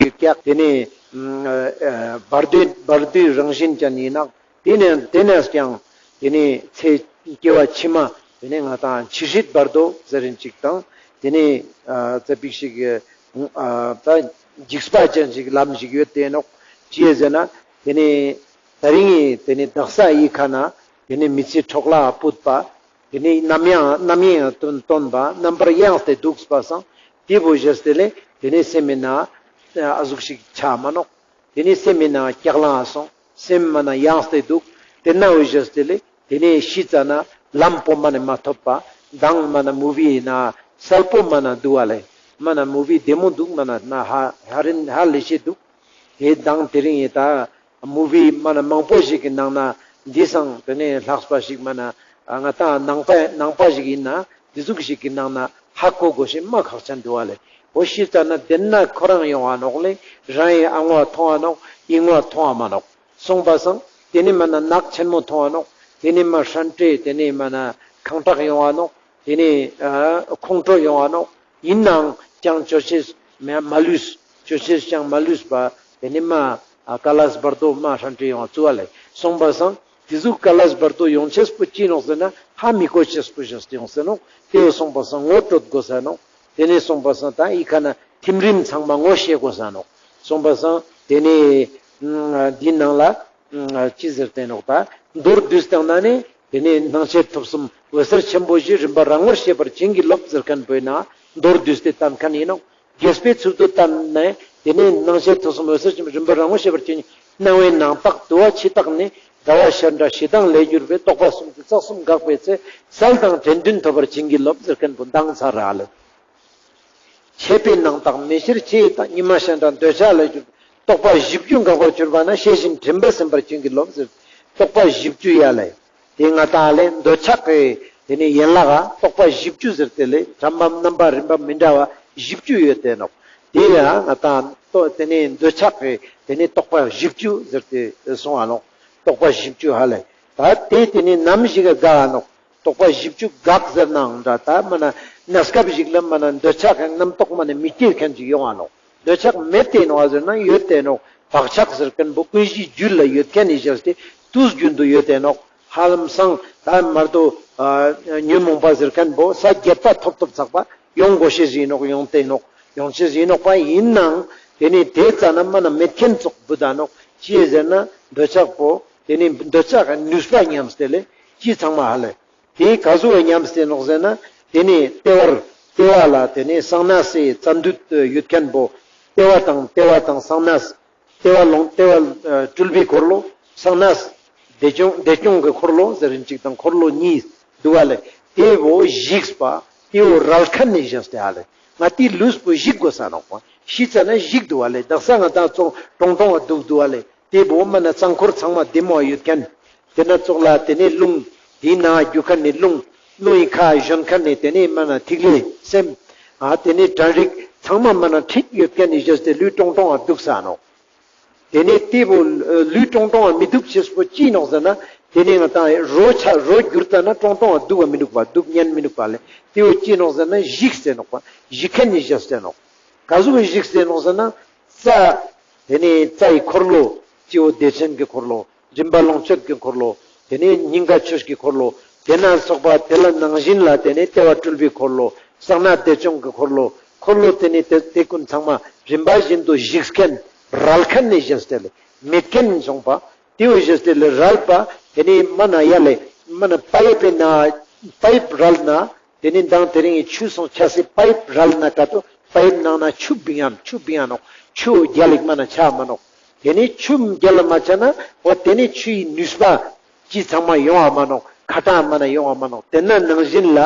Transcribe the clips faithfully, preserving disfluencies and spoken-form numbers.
ཀྱག་ཏེ་ནེ་བར་དོའི་བར་དོའི་རང་བཞིན་ཅན་ཡིན་ནོག། ཏེ་ནེ་ཏེ་ནེ་ཀྱང་ཏེ་ནེ་ཚེ་སྐྱེ་བ་ཕྱི་མ་ཏེ་ནེ་ང་ཏང་འཆི་སྲིད་བར་དོ་ཟེར་རིན་ཅིག་དང་ཏེ་ནེ་ཙ་པིག་ཞིག་ད་འཇིགས་པ་ཅན་ཞིག་ལམ་ཞིག་ཡོད་དེ་ནོག། ཅི་ཟེར་ན་ཏེ་ནེ་ད་རིང་ངི་ཏེ་ནེ་དག་ས་ཡི་ཁ་ན་ཏེ་ནེ་མི་ཚེ་འཕྲོ་བརླག་པུད་པ། ཏེ་ནེ་ནམ་ཡང་ནམ་ཡང་སྟོན་སྟོན་པ་རྣམ་པར་གཡེངས་ཏེ་འདུག་པ་སང་ཏེ་བོ་ཞེས་ཏེ་ལེ་ཏེ་ནེ་སེམས་མི་ན་ཨ་ཟུག་ཞིག་ཆ་མ་ནོག། ཏེ་ནེ་སེམས་མི་ན་སྐྱག་ལང་སོང་སེམས་མ་ན་གཡེངས་ཏེ་འདུག། ཏེ་ན་བོ་ཞེས་ཏེ་ལེ་ཏེ་ནེ་ཤི་ཙ་ན་ལམ་པོ་མ་ནེ་མ་ཐོབ་པ་མདང་མ་ན་མུ་བི་ན་སལ་པོ་མ་ན་འདུག་བ་ལེ་མ་ན་མུ་བི་བདེ་མོ་འདུག་མ་ན་ན་ཧ་ཧ་རིན་ཧ་ལས་ཤེས་འདུག། ཏེ་མདང་དེ་རིང་ཡི་ད་མུ་བི་མ་ན་མང་པོ་ཞིག་གི་ནང་ན་འདི་སང་ཏེ་ནེ་ལྷག་པ་ཞིག་མ་ན་ང་ཏང་ནང་པ་ནང་པ་ཞིག་ཡིན་ན་འདི་ཟུག་ཞིག་གི་ནང་ན་ཧ་གོ་དགོས་ཤེས་མ་ཁག་ཅན་འདུག་བ་ལེ། འོ་ཤི་ཙ་ན་ཏེ་ན་ཁོ་རང་ཡོང་བ་ནོག་ལེ། རང་ཡི་ཨ་ངོ་མཐོང་བ་ནོག་ཡི་ངོ་མཐོང་བ་མ་ནོག། སོང་པ་སང་ཏེ་ནེ་མ་ན་ནག་ཆེན་མོ་མཐོང་བ་ནོག། ཏེ་ནེ་མ་ཧྲན་ཏེ་ཏེ་ནེ་མ་ན་ཁང་ཁྲག་ཡོང་བ་ནོག། ཏེ་ནེ་ཁོང་ཁྲོ་ཡོང་བ་ནོག། ཡིན་ནའང་ཀྱང་ཅོ་ཅེས་མ་མ་ལུས་ཅོ་ཅེས་ཀྱང་མ་ལུས་པ་ཏེ་ནེ་མ་ཀ་ལས་བར་དོ་མ་ཧྲན་ཏེ་ཡོང་བ་ཙུག་བ་ལེ། སོང་པ་སང་ཏེ་ཟུག་ཀ་ལས་བར་དོ་ཡོང་ཅེས་པོ་ཅི་ནོག་ཟེར་ན་ཧ་མི་གོ་ཅེས་པོ་ཞིག་ཡོང་ཟེར་ནོག། ཏེ་བོ་སོང་པ་སང་ངོ་སྤྲོད་དགོས་ས་ནོག། ཏེ་ནེ་སོང་པ་སང་ད་ཡི་ཁ་ན་ཐིམ་རིམ་ཚང་མ་ངོ་ཤེས་དགོས་ས་ནོག། སོང་པ་སང་ཏེ་ནེ་འདི་ནང་ལ་ཅི་ཟེར་ཏེ་ནོག་ད་མདོར་བསྡུས་བཏང་ན་ནི་ཏེ་ནེ་སྣང་མཆེད་ཐོབ་གསུམ་འོད་གསལ་ཆེན་པོ་བཞི་རིམ་པ་རང་ངོར་ཤེས་པར་བྱིན་གྱིས་རློབས་ཟེར་མཁན་པོའི་ནང་མདོར་བསྡུས་ཏེ་བསྟན་མཁན་ཡིན་ནོག། རྒྱས་པའི་ཚུལ་དུ་བསྟན་ནས་ཏེ་ནེ་སྣང་མཆེད་ཐོབ་གསུམ་འོད་གསལ་ཆེན་པོ་རིམ་པ་རང་ངོར་ཤེས་པར་བྱིན་གྱིས་སྣང་བའི་ནང་རྟགས་དུ་བ་ཕྱི་རྟགས་ནི་ཟླ་བ་ཤར་འདྲ་ཞེ་སྡང་ལས་གྱུར་པའི་རྟོག་པ་གསུམ་གྱིས་རྩ་གསུམ་འགགས་པའི་ཚེ་གསལ་དང་དྲན་འདུན་ཐོབ་པར་བྱིན་གྱིས་རློབས་ཟེར་མཁན་པོ་མདང་ཚར་ར་ལེ། མཆེད་པའི་ནང་རྟགས་མེ་ཤེར་ཕྱིའི་རྟགས་ཉི་མ་ཤར་འདྲ་འདོད་ཆགས་ལས་གྱུར་རྟོག་པ་བཞི་བཅུ་འགག་པར་གྱུར་པ་ན་ཤེས་བཞིན་དྲན་པས་ཟིན་པར་བྱིན་གྱིས་རློབས་ཟེར། རྟོག་པ་བཞི་བཅུ་ཡ་ལེ། ཏེ་ང་ཏང་ལེ་འདོད་ཆགས་ཀྱི་ཏེ་ནེ་ཡན་ལག་ག་རྟོག་པ་བཞི་བཅུ་ཟེར་ཏེ་ལེ་དྲན་པ་རྣམ་པ་རིམ་པ་མི་འདྲ་བ་བཞི་བཅུ་ཡོད་དེ་ནོག། ཏེ་ཡ་ང་ཏང་ཏོ་ཏེ་ནེ་འདོད་ཆགས་ཀྱི་ཏེ་ནེ་རྟོག་པ་བཞི་བཅུ་ཟེར་ཏེ་སོང་བ་ནོག། རྟོག་པ་བཞི་བཅུ་ཧ་ལེ། ད་ཏེ་ཏེ་ནེ་ནམ་ཞིག་ག་འགག་ནོག། རྟོག་པ་བཞི་བཅུ་འགག་ཟེར་ནའང་འདྲ་ད་མ་ན་གནས་སྐབས་ཤིག་ལ་མ་ན་འདོད་ཆགས་ཀྱི་རྣམ་རྟོག་མ་ནེ་མི་སྐྱེ་མཁན་ཅིག་ཡོང་བ་ནོག། འདོད་ཆགས་མེད་དེ་ནོག་ཟེར་ན་ཡོད་དེ་ནོག། བག་ཆགས་ཟེར་མཁན་པོ་ཀུན་གཞིའི་རྒྱུད་ལ་ཡོད་མཁན་ནི་ཞེས་ཏེ་དུས་རྒྱུན་དུ་ཡོད་དེ་ནོག། ཧ་ལམ་སང་ད་མར་དུ་ཉོན་མོངས་པ་ཟེར་མཁན་པོ་ས་བརྒྱད་པ་ཐོབ་ཐོབ་ཚག་པ་ཡོང་དགོས་ཤེས་ཡིན་ནོག། ཡོང་དེ་ནོག། ཡོང་ཅེས་ཡིན་ནོག་པ། ཡིན་ནའང་ཏེ་ནེ་ཏེ་ཙ་ན་མ་ན་མེད་མཁན་ཙོགས་བུད་ད་ནོག། ཅི་ཟེར་ན་འདོད་ཆགས་པོ་ཏེ་ནེ་འདོད་ཆགས་ཀྱི་ནུས་པ་ཉམས་ཏེ་ལེ་ཅི་ཚང་མ་ཧ་ལེ། ཏེ་ག་ཟུག་ཉམས་ཏེ་ནོག་ཟེར་ན་ཏེ་ནེ་ལྟེ་བར་ལྟེ་བ་ལ་ཏེ་ནེ་གསང་གནས་སི་རྩ་མདུད་ཡོད་མཁན་པོ་ལྟེ་བ་དང་ལྟེ་བ་དང་གསང་གནས་ལྟེ་བ་ལོང་ལྟེ་བ་སྤྲུལ་པའི་འཁོར་ལོ་གསང་གནས་བདེ་སྐྱོང་བདེ་སྐྱོང་གི་འཁོར་ལོ་ཟེར་རིན་ཅིག་དང་འཁོར་ལོ་གཉིས་འདུག་བ་ལེ། ཏེ་བོ་ཞིག་པ་ཏེ་བོ་རལ་མཁན་ནི་ཞེས་ཏེ་ཧ་ལེ། ང་ཏེ་ལུས་པོ་ཞིག་དགོས་ས་ནོག་པ། ཤི་ཙ་ན་ཞིག་འདུག་བ་ལེ། དག་ས་ང་ཏང་ཙོང་ཀྲོང་ཀྲོང་བ་འདུག་འདུག་བ་ལེ། ཏེ་བོ་མ་ན་རྩ་འཁོར་ཚང་མ་བདེ་མོ་ཡོད་མཁན། ཏེ་ན་ཙོགས་ལ་ཏེ་ནེ་རླུང་། ཏེའི་ནང་རྒྱུ་མཁན་ནི་རླུང་། རླུང་ཡི་ཁ་ཞོན་མཁན་ནི་ཏེ་ནེ་མ་ན་ཐིག་ལེ་སེམས། ཨ་ཏེ་ནེ་དྲན་རིག་ཚང་མ་མ་ན་ཁྲིད་ཡོད་མཁན་ནི་ཞེས་ཏེ་ལུས་ཀྲོང་ཀྲོང་བ་འདུག་ས་ནོག། ཏེ་ནེ་ཏེ་བོ་ལུས་ཀྲོང་ཀྲོང་བ་མི་འདུག་ཅེས་པོ་ཅི་ནོག་ཟེར་ན་ཏེ་ནེ་ང་ཏང་རོ་ཆ་རོ་གྱུར་ཙ་ན་ཀྲོང་ཀྲོང་བ་འདུག་བ་མི་འདུག་པ་འདུག་ཉན་མི་འདུག་པ་ལེ། ཏེ་བོ་ཅི་ནོག་ཟེར་ན་ཞིག་སྟེ་ནོག་པ། ཞིག་མཁན་ནི་ཞེས་ཏེ་ནོག། ག་ཟུག་གི་ཞིག་སྟེ་ནོག་ཟེར་ན། རྩ། ཏེ་ནེ་རྩ་ཡི་འཁོར་ལོ། སྤྱི་བོ་བདེ་ཆེན་གྱི་འཁོར་ལོ། མགྲིན་པ་ལོངས་སྤྱོད་ཀྱི་འཁོར་ལོ། ཏེ་ནེ་སྙིང་ག་ཆོས་ཀྱི་འཁོར་ལོ། ཏེ་ན་སོགས་པ་ཏེ་ལ་ནང་བཞིན་ལ་ཏེ་ནེ་ལྟེ་བ་སྤྲུལ་པའི་འཁོར་ལོ། གསང་གནས་བདེ་སྐྱོང་གི་འཁོར་ལོ། འཁོར་ལོ་ཏེ་ནེ་ཏེ་ཏེ་ཀུན་ཚང་མ་རིམ་པ་བཞིན་དུ་ཞིག་མཁན་རལ་མཁན་ནི་ཞེས་ཏེ་ལེ་མེད་མཁན་ནི་སོང་པ། ཏེ་བོ་ཞེས་ཏེ་ལེ་རལ་པ་ཏེ་ནེ་མ་ན་ཡ་ལེ་མ་ན་པའིབ་པའི་ནང་པའིབ་རལ་ན། ཏེ་ནེ་མདང་དེ་རིང་ངི་ཆུ་སོང་ཆ་སི་པའིབ་རལ་ན་ཀ་ཏོ་པའིབ་ནང་ན་ཆུ་བིང་ཡ་ཆུ་བིང་ཡ་ནོག། ཆུ་རྒྱལ་ལ་མ་ན་ཆ་མ་ནོག། ཏེ་ནེ་ཆུ་རྒྱལ་ལ་མ་ཆ་ན་འོ་ཏེ་ནེ་ཆུ་ཡི་ནུས་པ་ཅི་ཚང་མ་ཡོང་བ་མ་ནོག། ཁ་ཏང་མ་ན་ཡོང་བ་མ་ནོག། ཏེ་ན་ནང་བཞིན་ལ་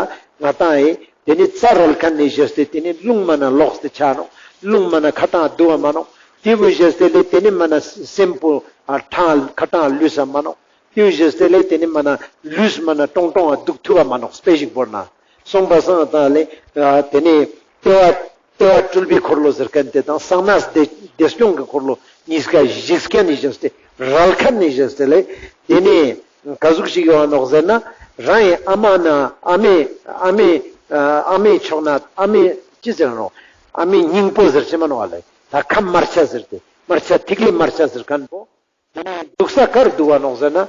ང་ཏང་ཨེ་ཏེ་ནེ་རྩ་རལ་མཁན་ནི་ཞེས་ཏེ་ཏེ་ནེ་རླུང་མ་ན་ལོག་སྟེ་ཆ་ནོག། རླུང་མ་ན་ཁ་ཏང་འདུ་བ་མ་ནོག། ཏེ་བོ་ཞེས་ཏེ་ལེ་ཏེ་ནེ་མ་ན་སེམས་པོ་ཨ་ཁ་ཏང་ལུས་ས་མ་ནོག། ཏེ་བོ་ཞེས་ཏེ་ལེ་ཏེ་ནེ་མ་ན་ལུས་མ་ན་ཀྲོང་ཀྲོང་བ་འདུག་ཐུབ་བ་མ་ནོག། སྤེ་ཞིག་བོར་ན། སོང་པ་སང་ད་ལེ་ཏེ་ནེ་ལྟེ་བ་ལྟེ་བ་སྤྲུལ་པའི་འཁོར་ལོ་ཟེར་མཁན་ཏེ་དང་གསང་གནས་བདེ་བདེ་སྐྱོང་གི་འཁོར་ལོ་གཉིས་ཀ་ཞིག་མཁན་ནི་ཞེས་ཏེ་རལ་མཁན་ནི་ཞེས་ཏེ་ལེ། ཏེ་ནེ་ག་ཟུག་ཞིག་ཡོང་བ་ནོག་ཟེར་ན་རང་ཡི་ཨ་མ་ན་ཨ་མའི་ཨ་མའི་ཨ་མའི་ཕྱོགས་ན་ཨ་མའི་ཅི་ཟེར་ནོག། ཨ་མའི་སྙིང་པོ་ཟེར་ཅེས་མ་ནོག་ལེ། ད་ ད་ཁམས་དམར་ཆ་ཟེར་ཏེ་དམར་ཆ་ཐིག་ལེ་དམར་ཆ་ཟེར་ཁན་པོ། ཏེ་ནེ་དུག་ས་གར་དུག་ག་ནོག་ཟེར་ན།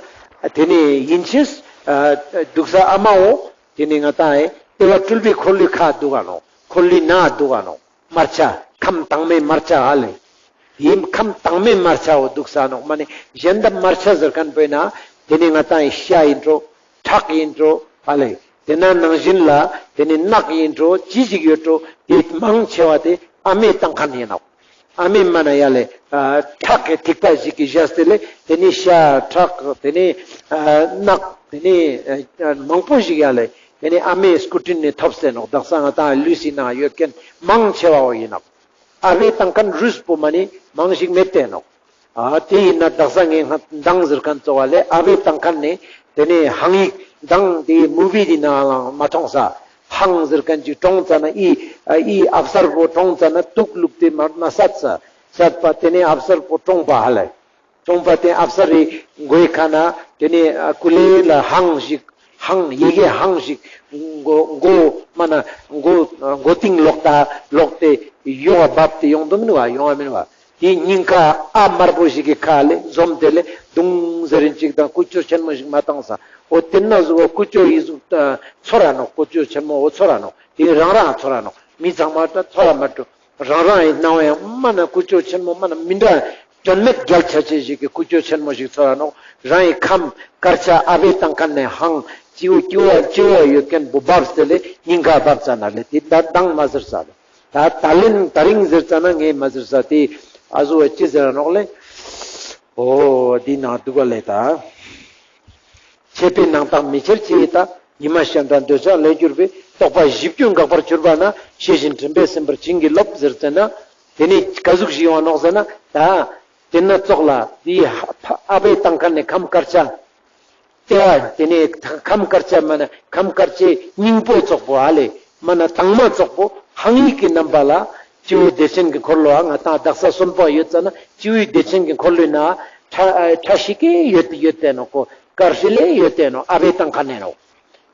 ཏེ་ནེ་ཨིན་ཅེས་ཨ་དུག་ས་ཨ་མའོ། ཏེ་ནེ་ང་ཏང་ཨེ་ལྟེ་བ་སྤྲུལ་པའི་འཁོར་ལོའི་ཁ་དུག་ག་ནོག། འཁོར་ལོའི་ནང་དུག་ག་ནོག། དམར་ཆ་ཁམས་དྭངས་མའི་དམར་ཆ་ཧ་ལེ། ཨིན་ཁམས་དྭངས་མའི་དམར་ཆའོ་དུག་ས་ནོག། མ་ནེ་གཞན་དག་དམར་ཆ་ཟེར་ཁན་པོ་ཨིན་ན། ཏེ་ནེ་ང་ཏང་ཨེ་ཤ་ཨིན་འགྲོ། ཁྲག་ཨིན་འགྲོ་ཧ་ལེ། ཏེ་ན་ནང་བཞིན་ལ་ཏེ་ནེ་རྣག་ཨིན་འགྲོ་ཅི་ཞིག་ཡོད་འགྲོ་ཏེ་མང་ཆེ་བ་ཏེ་ཨ་མའི་ཏང་ཁན་ཨིན་ནོག། ཨ་མའི་མ་ན་ཡ་ལེ་ཨ་ཁྲག་གི་ཐིགས་པ་ཞིག་གི་བཞག་སྟེ་ལེ་ཏེ་ནེ་ཤ་ཁྲག་ཏེ་ནེ་ཨ་རྣག་ཏེ་ནེ་ཨ་མང་པོ་ཞིག་ཡ་ལེ་ཏེ་ནེ་ཨ་མའི་སྐུ་དྲིན་ནེ་ཐོབ་སྟེ་ནོག། དག་ས་ང་ཏང་ལུས་སི་ནང་ཡོད་ཁན་མང་ཆེ་བ་བོ་ཨིན་ནོག། ཨ་བའི་ཏང་ཁན་རུས་པོ་མ་ནེ་མང་ཞིག་མེད་དེ་ནོག། ཨ་ཏེ་ཨིན་ན་དག་ས་ངས་ང་མདང་ཟེར་ཁན་ཙོགས་ལེ་ཨ་བའི་ཏང་ཁན་ནེ་ཏེ་ནེ་ཧང་ཡིག་མདང་ཏེ་མུ་བི་ཏེ་ནང་ལ་མ་ཐོང་ས། ཧང་ཟེར་ཁན་ཅིག་གྲོངས་ཙ་ན་ཨི་ཨ་ཨི་ཨབ་སར་པོ་གྲོངས་ཙ་ན་དུག་བླུགས་ཏེ་མ་ན་སད་ས། སད་པ་ཏེ་ནེ་ཨབ་སར་པོ་གྲོངས་པ་ཧ་ལེ། གྲོངས་པ་ཏེ་ཨབ་སར་རི་མགོའི་ཁ་ན་ཏེ་ནེ་ཨ་ཀུ་ལེ་ལ་ཧང་ཞིག་ཧང་ཡི་གེ་ཧང་ཞིག་མགོ་མགོ་མ་ན་མགོ་མགོ་ཏིང་ལོག་ཏ་ལོག་སྟེ་ཡོག་བབས་ཏེ་ཡོང་དུག་མིན་བ་ཡོང་བ་མིན་བ། ཏེ་སྙིང་ཁ་ཨ་དམར་པོ་ཞིག་གི་ཁ་ལེ་འཛོམས་ཏེ་ལེ་དུང་ཟེར་རིན་ཅིག་དང་ཀུ་ཅོ་ཆེན་མོ་ཞིག་མ་ཏང་ས། འོ་ཏེ་ན་ཟུག་ཀུ་ཅོ་ཨི་ཟུག་ཚོར་ར་ནོག། ཀུ་ཅོ་ཆེན་མོ་འོ་ཚོར་ར་ནོག། ཏེ་རང་རང་ཚོར་ར་ནོག། མི་ཚང་མ་ད་ཚོར་ར་མ་ཏོ། རང་རང་ཨི་སྣང་བ་ཡང་མ་ན་ཀུ་ཅོ་ཆེན་མོ་མ་ན་མི་འདྲ་སྐྱོན་མེད་རྒྱལ་ཆ་ཆེ་ཞིག་གི་ཀུ་ཅོ་ཆེན་མོ་ཞིག་ཚོར་ར་ནོག། རང་ཨི་ཁམས་དཀར་ཆ་ཨ་བའི་ཏང་ཁན་ནེ་ཧང་ཅི་བོ་ཅི་བོ་ཅི་བོ་ཡོད་ཁན་བོ་བབས་ཏེ་ལེ་སྙིང་ཁ་བབས་ཙ་ན་ལེ་ཏེ་ད་མདང་མ་ཟེར་ས་ལེ། ད་ད་ལན་ད་རིང་ཟེར་ཙ་ན་ངས་མ་ཟེར་ས་ཏེ་ཨ་ཟུ་བ་ཅི་ཟེར་ར་ནོག་ལེ། འོ་འདི་ནང་འདུག་ག་ལེ་ད། ཆད་པའི་སྣང་དག་མི་འཆར་ཅེས་ཡིན་ད། ཉི་མ་ཤར་འདྲ་འདོད་ཆགས་ལས་གྱུར་པའི། རྟོག་པ་གཞི་སྐྱོན་འགག་པར་གྱུར་པ་ན། ཤེས་བཞིན་དྲན་པས་ཟིན་པར་བྱིན་གྱིས་རློབས་ཟེར་ཙ་ན། ཏེ་ནེ་ག་ཟུག་ཞིག་ཡོང་ནོག་ཟེར་ན་ད། ཏེ་ན་ཙོགས་ལ་འདི་ཨ་བའི་ཏང་ཁན་ནེ་ཁམས་དཀར་ཆ། ལྟེ་བ་ཏེ་ནེ་ཁམས་དཀར་ཆ་མ་ན་ཁམས་དཀར་ཆའི་སྙིང་པོ་ཙོགས་པོ་ཨ་ལེ་མ་ན་དྭངས་མ་ཙོགས་པོ་ཧང་ཡིག་གི་རྣམ་པ་ལ་སྤྱི་བོའི་བདེ་ཆེན་གྱི་འཁོར་ལོ་ཨ་ང་ཏང་དག་ས་གསོན་པོ་ཡོད་ཙ་ན་སྤྱི་བོའི་བདེ་ཆེན་གྱི་འཁོར་ལོའི་ནང་ཕྲ་ཕྲ་ཞིག་གི་ཡོད་ཡོད་དེ་ནོག་གོ། དཀར་ཞིག་ལེ་ཡོད་དེ་ནོག་ཨ་བའི་ཏང་ཁན་ནེ་ནོག།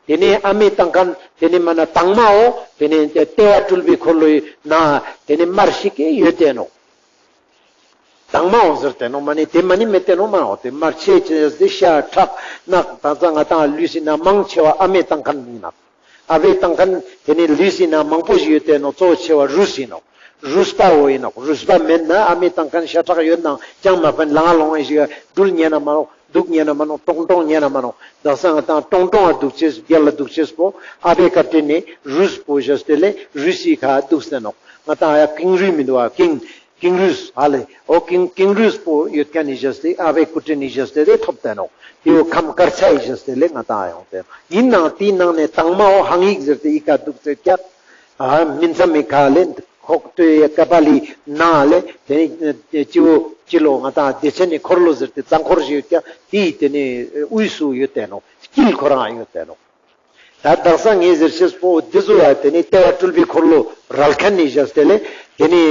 ཏེ་ནེ་ཨ་མའི་ཏང་ཁན་ཏེ་ནེ་མ་ན་དྭངས་མའོ། ཏེ་ནེ་ལྟེ་བ་སྤྲུལ་པའི་འཁོར་ལོའི་ནང་ཏེ་ནེ་དམར་ཞིག་གི་ཡོད་དེ་ནོག། དྭངས་མའོ་ཟེར་ཏེ་ནོག་མ་ནེ་ཏེ་མ་ནེ་མེད་དེ་ནོག་མ་ནོག། ཏེ་དམར་ཆེ་ཆེ་ཟེར་ཤ་ཁྲག་རྣག་ད་ཙ་ང་ཏང་ལུས་སི་ནང་མང་ཆེ་བ་ཨ་མའི་ཏང་ཁན་ཨིན་ནོག། ཨ་བའི་ཏང་ཁན་ཏེ་ནེ་ལུས་སི་ནང་མང་པོ་ཞིག་ཡོད་དེ་ནོག། གཙོ་བོ་ཆེ་བ་རུས་ཨིན་ནོག། རུས་པ་བོ་ཨིན་ནོག། རུས་པ་མེད་ན་ཨ་མའི་ཏང་ཁན་ཤ་ཁྲག་ཡོད་ནང་ཅང་མ་ཕན། ལང་ལོང་ཨིན་ཞིག་ག་འགྲུལ་ཉན་ན་མ་ནོག། འདུག་ཉན་ན་མ་ནོག། ཀྲོང་ཀྲོང་ཉན་ན་མ་ནོག། དག་ས་ང་ཏང་ཀྲོང་ཀྲོང་ང་འདུག་ཅེས་རྒྱལ་ལ་འདུག་ཅེས་པོ་ཨ་བའི་བཀའ་དྲིན་ནེ་རུས་པོ་བཞག་སྟེ་ལེ་རུས་སི་ཁ་འདུག་སྟེ་ནོག། ང་ཏང་ཡ་ཀིང་རུས་མི་འདུག་བ། ཀིང་ཀིང་རུས་ཧ་ལེ། འོ་ཀིང་ཀིང་རུས་པོ་ཡོད་ཁན་ནི་བཞག་སྟེ་ཨ་བའི་སྐུ་དྲིན་ནི་བཞག་སྟེ་ལེ་ཐོབ་སྟེ་ནོག། ཏེ་བོ་ཁམས་དཀར་ཆའི་བཞག་སྟེ་ལེ་ང་ཏང་ཡོང་སྟེ་ཨིན་ནང་ཏེའི་ནང་ནེ་དྭངས་མའོ་ཧང་ཡིག་ཟེར་ཏེ་ཨི་ཁ་འདུག་ཟེར་ཀྱག། ཨ་མིན་ཙམ་མི་ཁ་ལེ་ཁོག་ཏོའི་ཀ་པ་ལི་ནང་ལེ་ཏེ་ནེ་སྤྱི་བོ་སྤྱི་ལོ་ང་ཏང་བདེ་ཆེན་ནི་འཁོར་ལོ་ཟེར་ཏེ་རྩ་འཁོར་ཞིག་ཡོད་ཀྱག། ཏེའི་ཏེ་ནེ་དབུས་སུ་ཡོད་དེ་ནོག། དཀྱིལ་ཁོ་རང་ཡོད་དེ་ནོག། ད་དག་ས་ངས་ཟེར་ཤེས་པོ་འདི་ཚོ་ཡ་ཏེ་ནེ་ལྟེ་བ་སྤྲུལ་པའི་འཁོར་ལོ་རལ་ཁན་ནི་བཞག་སྟེ་ལེ་ཏེ་ནེ་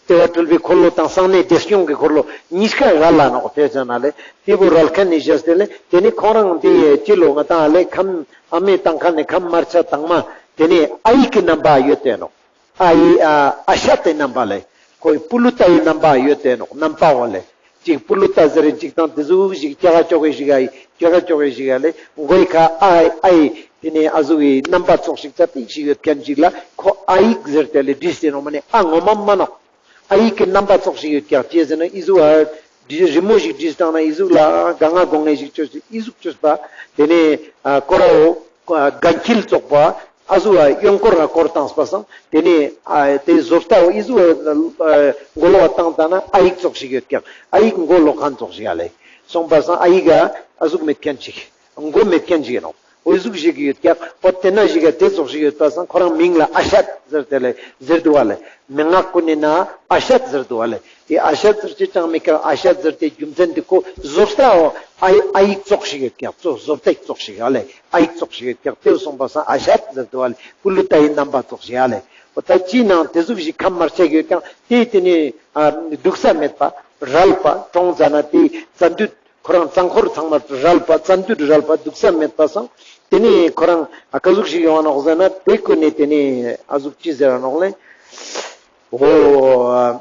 ལྟེ་བ་སྤྲུལ་པའི་འཁོར་ལོ་དང་གསང་གནས་བདེ་སྐྱོང་གི་འཁོར་ལོ་གཉིས་ཀ་རལ་ལ་ནོག། ཏེ་ཙ་ན་ལེ་ཏེ་བོ་རལ་ཁན་ནི་བཞག་སྟེ་ལེ་ཏེ་ནེ་ཁོང་རང་ཏེ་སྤྱི་ལོ་ང་ཏང་ལེ་ཁམས་ཨ་མའི་ཏང་ཁན་ནི་ཁམས་དམར་ཆ་དྭངས་མ་ཏེ་ནེ་ཨ་ཡིག་གི་རྣམ་པ་ཡོད་དེ་ནོག། ཨ་ཡི་ཨ་ཨ་ཤད་དེ་རྣམ་པ་ལེ། ཁོའི་པུ་ལུ་ཏ་ཡི་རྣམ་པ་ཡོད་དེ་ནོག། རྣམ་པ་བོ་ལེ། ཅིག་པུ་ལུ་ཏ་ཟེར་རིན་ཅིག་དང་ཏེ་ཟུག་ཞིག་སྐྱ་ག་ཅོག་གི་ཞིག་ཨ་ཡི་སྐྱ་ག་ཅོག་གི་ཞིག་ཨ་ལེ། མགོའི་ཁ་ཨ་ཨ་ཡི་ཏེ་ནེ་ཨ་ཟུག་གི་རྣམ་པ་ཙོགས་ཤིག་ཙ་པིག་ཞིག་ཡོད་ཁན་ཅིག་ལ་ཁོ་ཨ་ཡིག་ཟེར་ཏེ་ལེ་བྲིས་ཏེ་ནོག་མ་ནེ་ཨ་ངོ་མ་མ་ནོག། ཨ་ཡིག་གི་རྣམ་པ་ཙོགས་ཤིག་ཡོད་ཀྱག་ཅི་ཟེར་ན་ཨི་ཟུག་ཨ་རི་མོ་ཞིག་བྲིས་བཏང་ན་ཨི་ཟུག་ལ་ག་ང་གོ་ངེ་ཞིག་ཅོས་ཏེ་ཨི་ཟུག་ཅོས་པ་ཏེ་ནེ་ཨ་ཀོ་ར་བོ་ཨ་དགའ་འཁྱིལ་ཙོགས་པ་ཨ་ཟུག་ཨ་གཡོན་སྐོར་ར་སྐོར་བཏང་པ་སང་ཏེ་ནེ་ཨ་ཏེ་བཟོ་ལྟ་བོ་ཨི་ཟུག་ཨ་མགོ་ལོག་བཏང་ད་ན་ཨ་ཡིག་ཙོགས་ཤིག་ཡོད་ཀྱག། ཨ་ཡིག་མགོ་ལོག་ཁན་ཙོགས་ཤིག་ཨ་ལེ། སོང་པ་སང་ཨ་ཡིག་ག་ཨ་ཟུག་མེད་ཁན་ཅིག་མགོ་མེད་ཁན་ཅིག་ཨིན་ནོག། འོ་ཟུག་ཞིག་ཡོད་ཀྱག། འོ་ཏེ་ན་ཞིག་ག་ཏེ་ཙོགས་ཤིག་ཡོད་པ་སང་ཁོ་རང་མིང་ལ་ཨ་ཤད་ཟེར་ཏེ་ལེ་ཟེར་དུག་བ་ལེ། མན་ངག་ཀུན་ནི་ནང་ཨ་ཤད་ཟེར་དུག་བ་ལེ། ཏེ་ཨ་ཤད་ཟེར་ཅེས་ཅང་མེད་ཀྱག། ཨ་ཤད་ཟེར་ཏེ་རྒྱུ་མཚན་ཏེ་ཁོ་བཟོ་ལྟ་བོ་ཨ་ཡིག་ཙོགས་ཤིག་ཡོད་ཀྱག། ཙོ་བཟོ་ལྟ་ཙོགས་ཤིག་ཨ་ལེ་ཨ་ཡིག་ཙོགས་ཤིག་ཡོད་ཀྱག། ཏེ་སོང་པ་སང་ཨ་ཤད་ཟེར་དུག་བ་ལེ། པུ་ལུ་ཏ་ཡི་རྣམ་པ་ཙོགས་ཤིག་ཨ་ལེ། འོ་ད་ཅི་ནང་ཏེ་ཟུག་ཞིག་ཁམས་དམར་ཆ་ཡོད་ཀྱག། ཏེ་ཏེ་ནེ་ཨ་འདུག་ས་མེད་པ་རལ་པ་གྲོངས་ཙ་ན་ཏེ་རྩ་མདུད་ཁོ་རང་རྩ་འཁོར་ཚང་མ་རལ་པ་རྩ་མདུད་རལ་པ་འདུག་ས་མེད་པ་སང་ཏེ་ནེ་ཁོ་རང་ཨ་ག་ཟུག་ཞིག་ཡོང་བ་ནོག་ཟེར་ན་ཏེ་ཀུན་ནེ་ཏེ་ནེ་ཨ་ཟུག་ཅི་ཟེར་བ་ནོག་ལེ། འོ།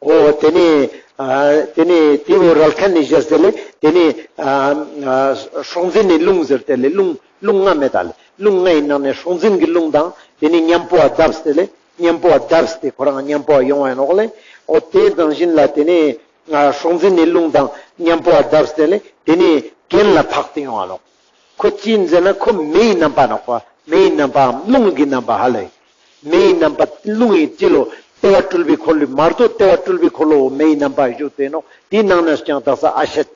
འོ་དེ་ནི་ཨ་དེ་ནི་དེ་བོ་རལ་ཁན་ནི་བཞག་སྟེ་ལེ། དེ་ནི་ཨ་ཨ་སྲོག་འཛིན་ནི་རླུང་ཟེར་ཏེ་ལེ། རླུང་རླུང་ལྔ་མེད་ད་ལེ། རླུང་ལྔའི་ནང་ནས་སྲོག་འཛིན་གྱི་རླུང་དང་དེ་ནི་མཉམ་པོ་བརྡབས་ཏེ་ལེ། མཉམ་པོ་བརྡབས་ཏེ་ཁོ་རང་མཉམ་པོ་ཡོང་བ་ནོག་ལེ། འོ་དེ་ནང་བཞིན་ལ་དེ་ནི་ཨ་སྲོག་འཛིན་ནི་རླུང་དང་མཉམ་པོ་བརྡབས་ཏེ་ལེ། དེ་ནི་གྱེན་ལ་འཕགས་ཏེ་ཡོང་བ་ནོག། ཁོ་ཅི་ཡིན་ཟེར་ན་ཁོ་མེའི་རྣམ་པ་ནོག་པ། མེའི་རྣམ་པའམ་རླུང་གི་རྣམ་པ་ཧ་ལེ། མེའི་རྣམ་པ་རླུང་ཡིན་ཅི་ལོ། ལྟེ་བ་སྤྲུལ་པའི་འཁོར་ལོའི་མར་དོ་ལྟེ་བ་སྤྲུལ་པའི་འཁོར་ལོ་མེའི་རྣམ་པ་བཞུགས་ཏེ་ནོག། དེའི་ནང་ནས་ཀྱང་དག་ས་ཨ་ཤད།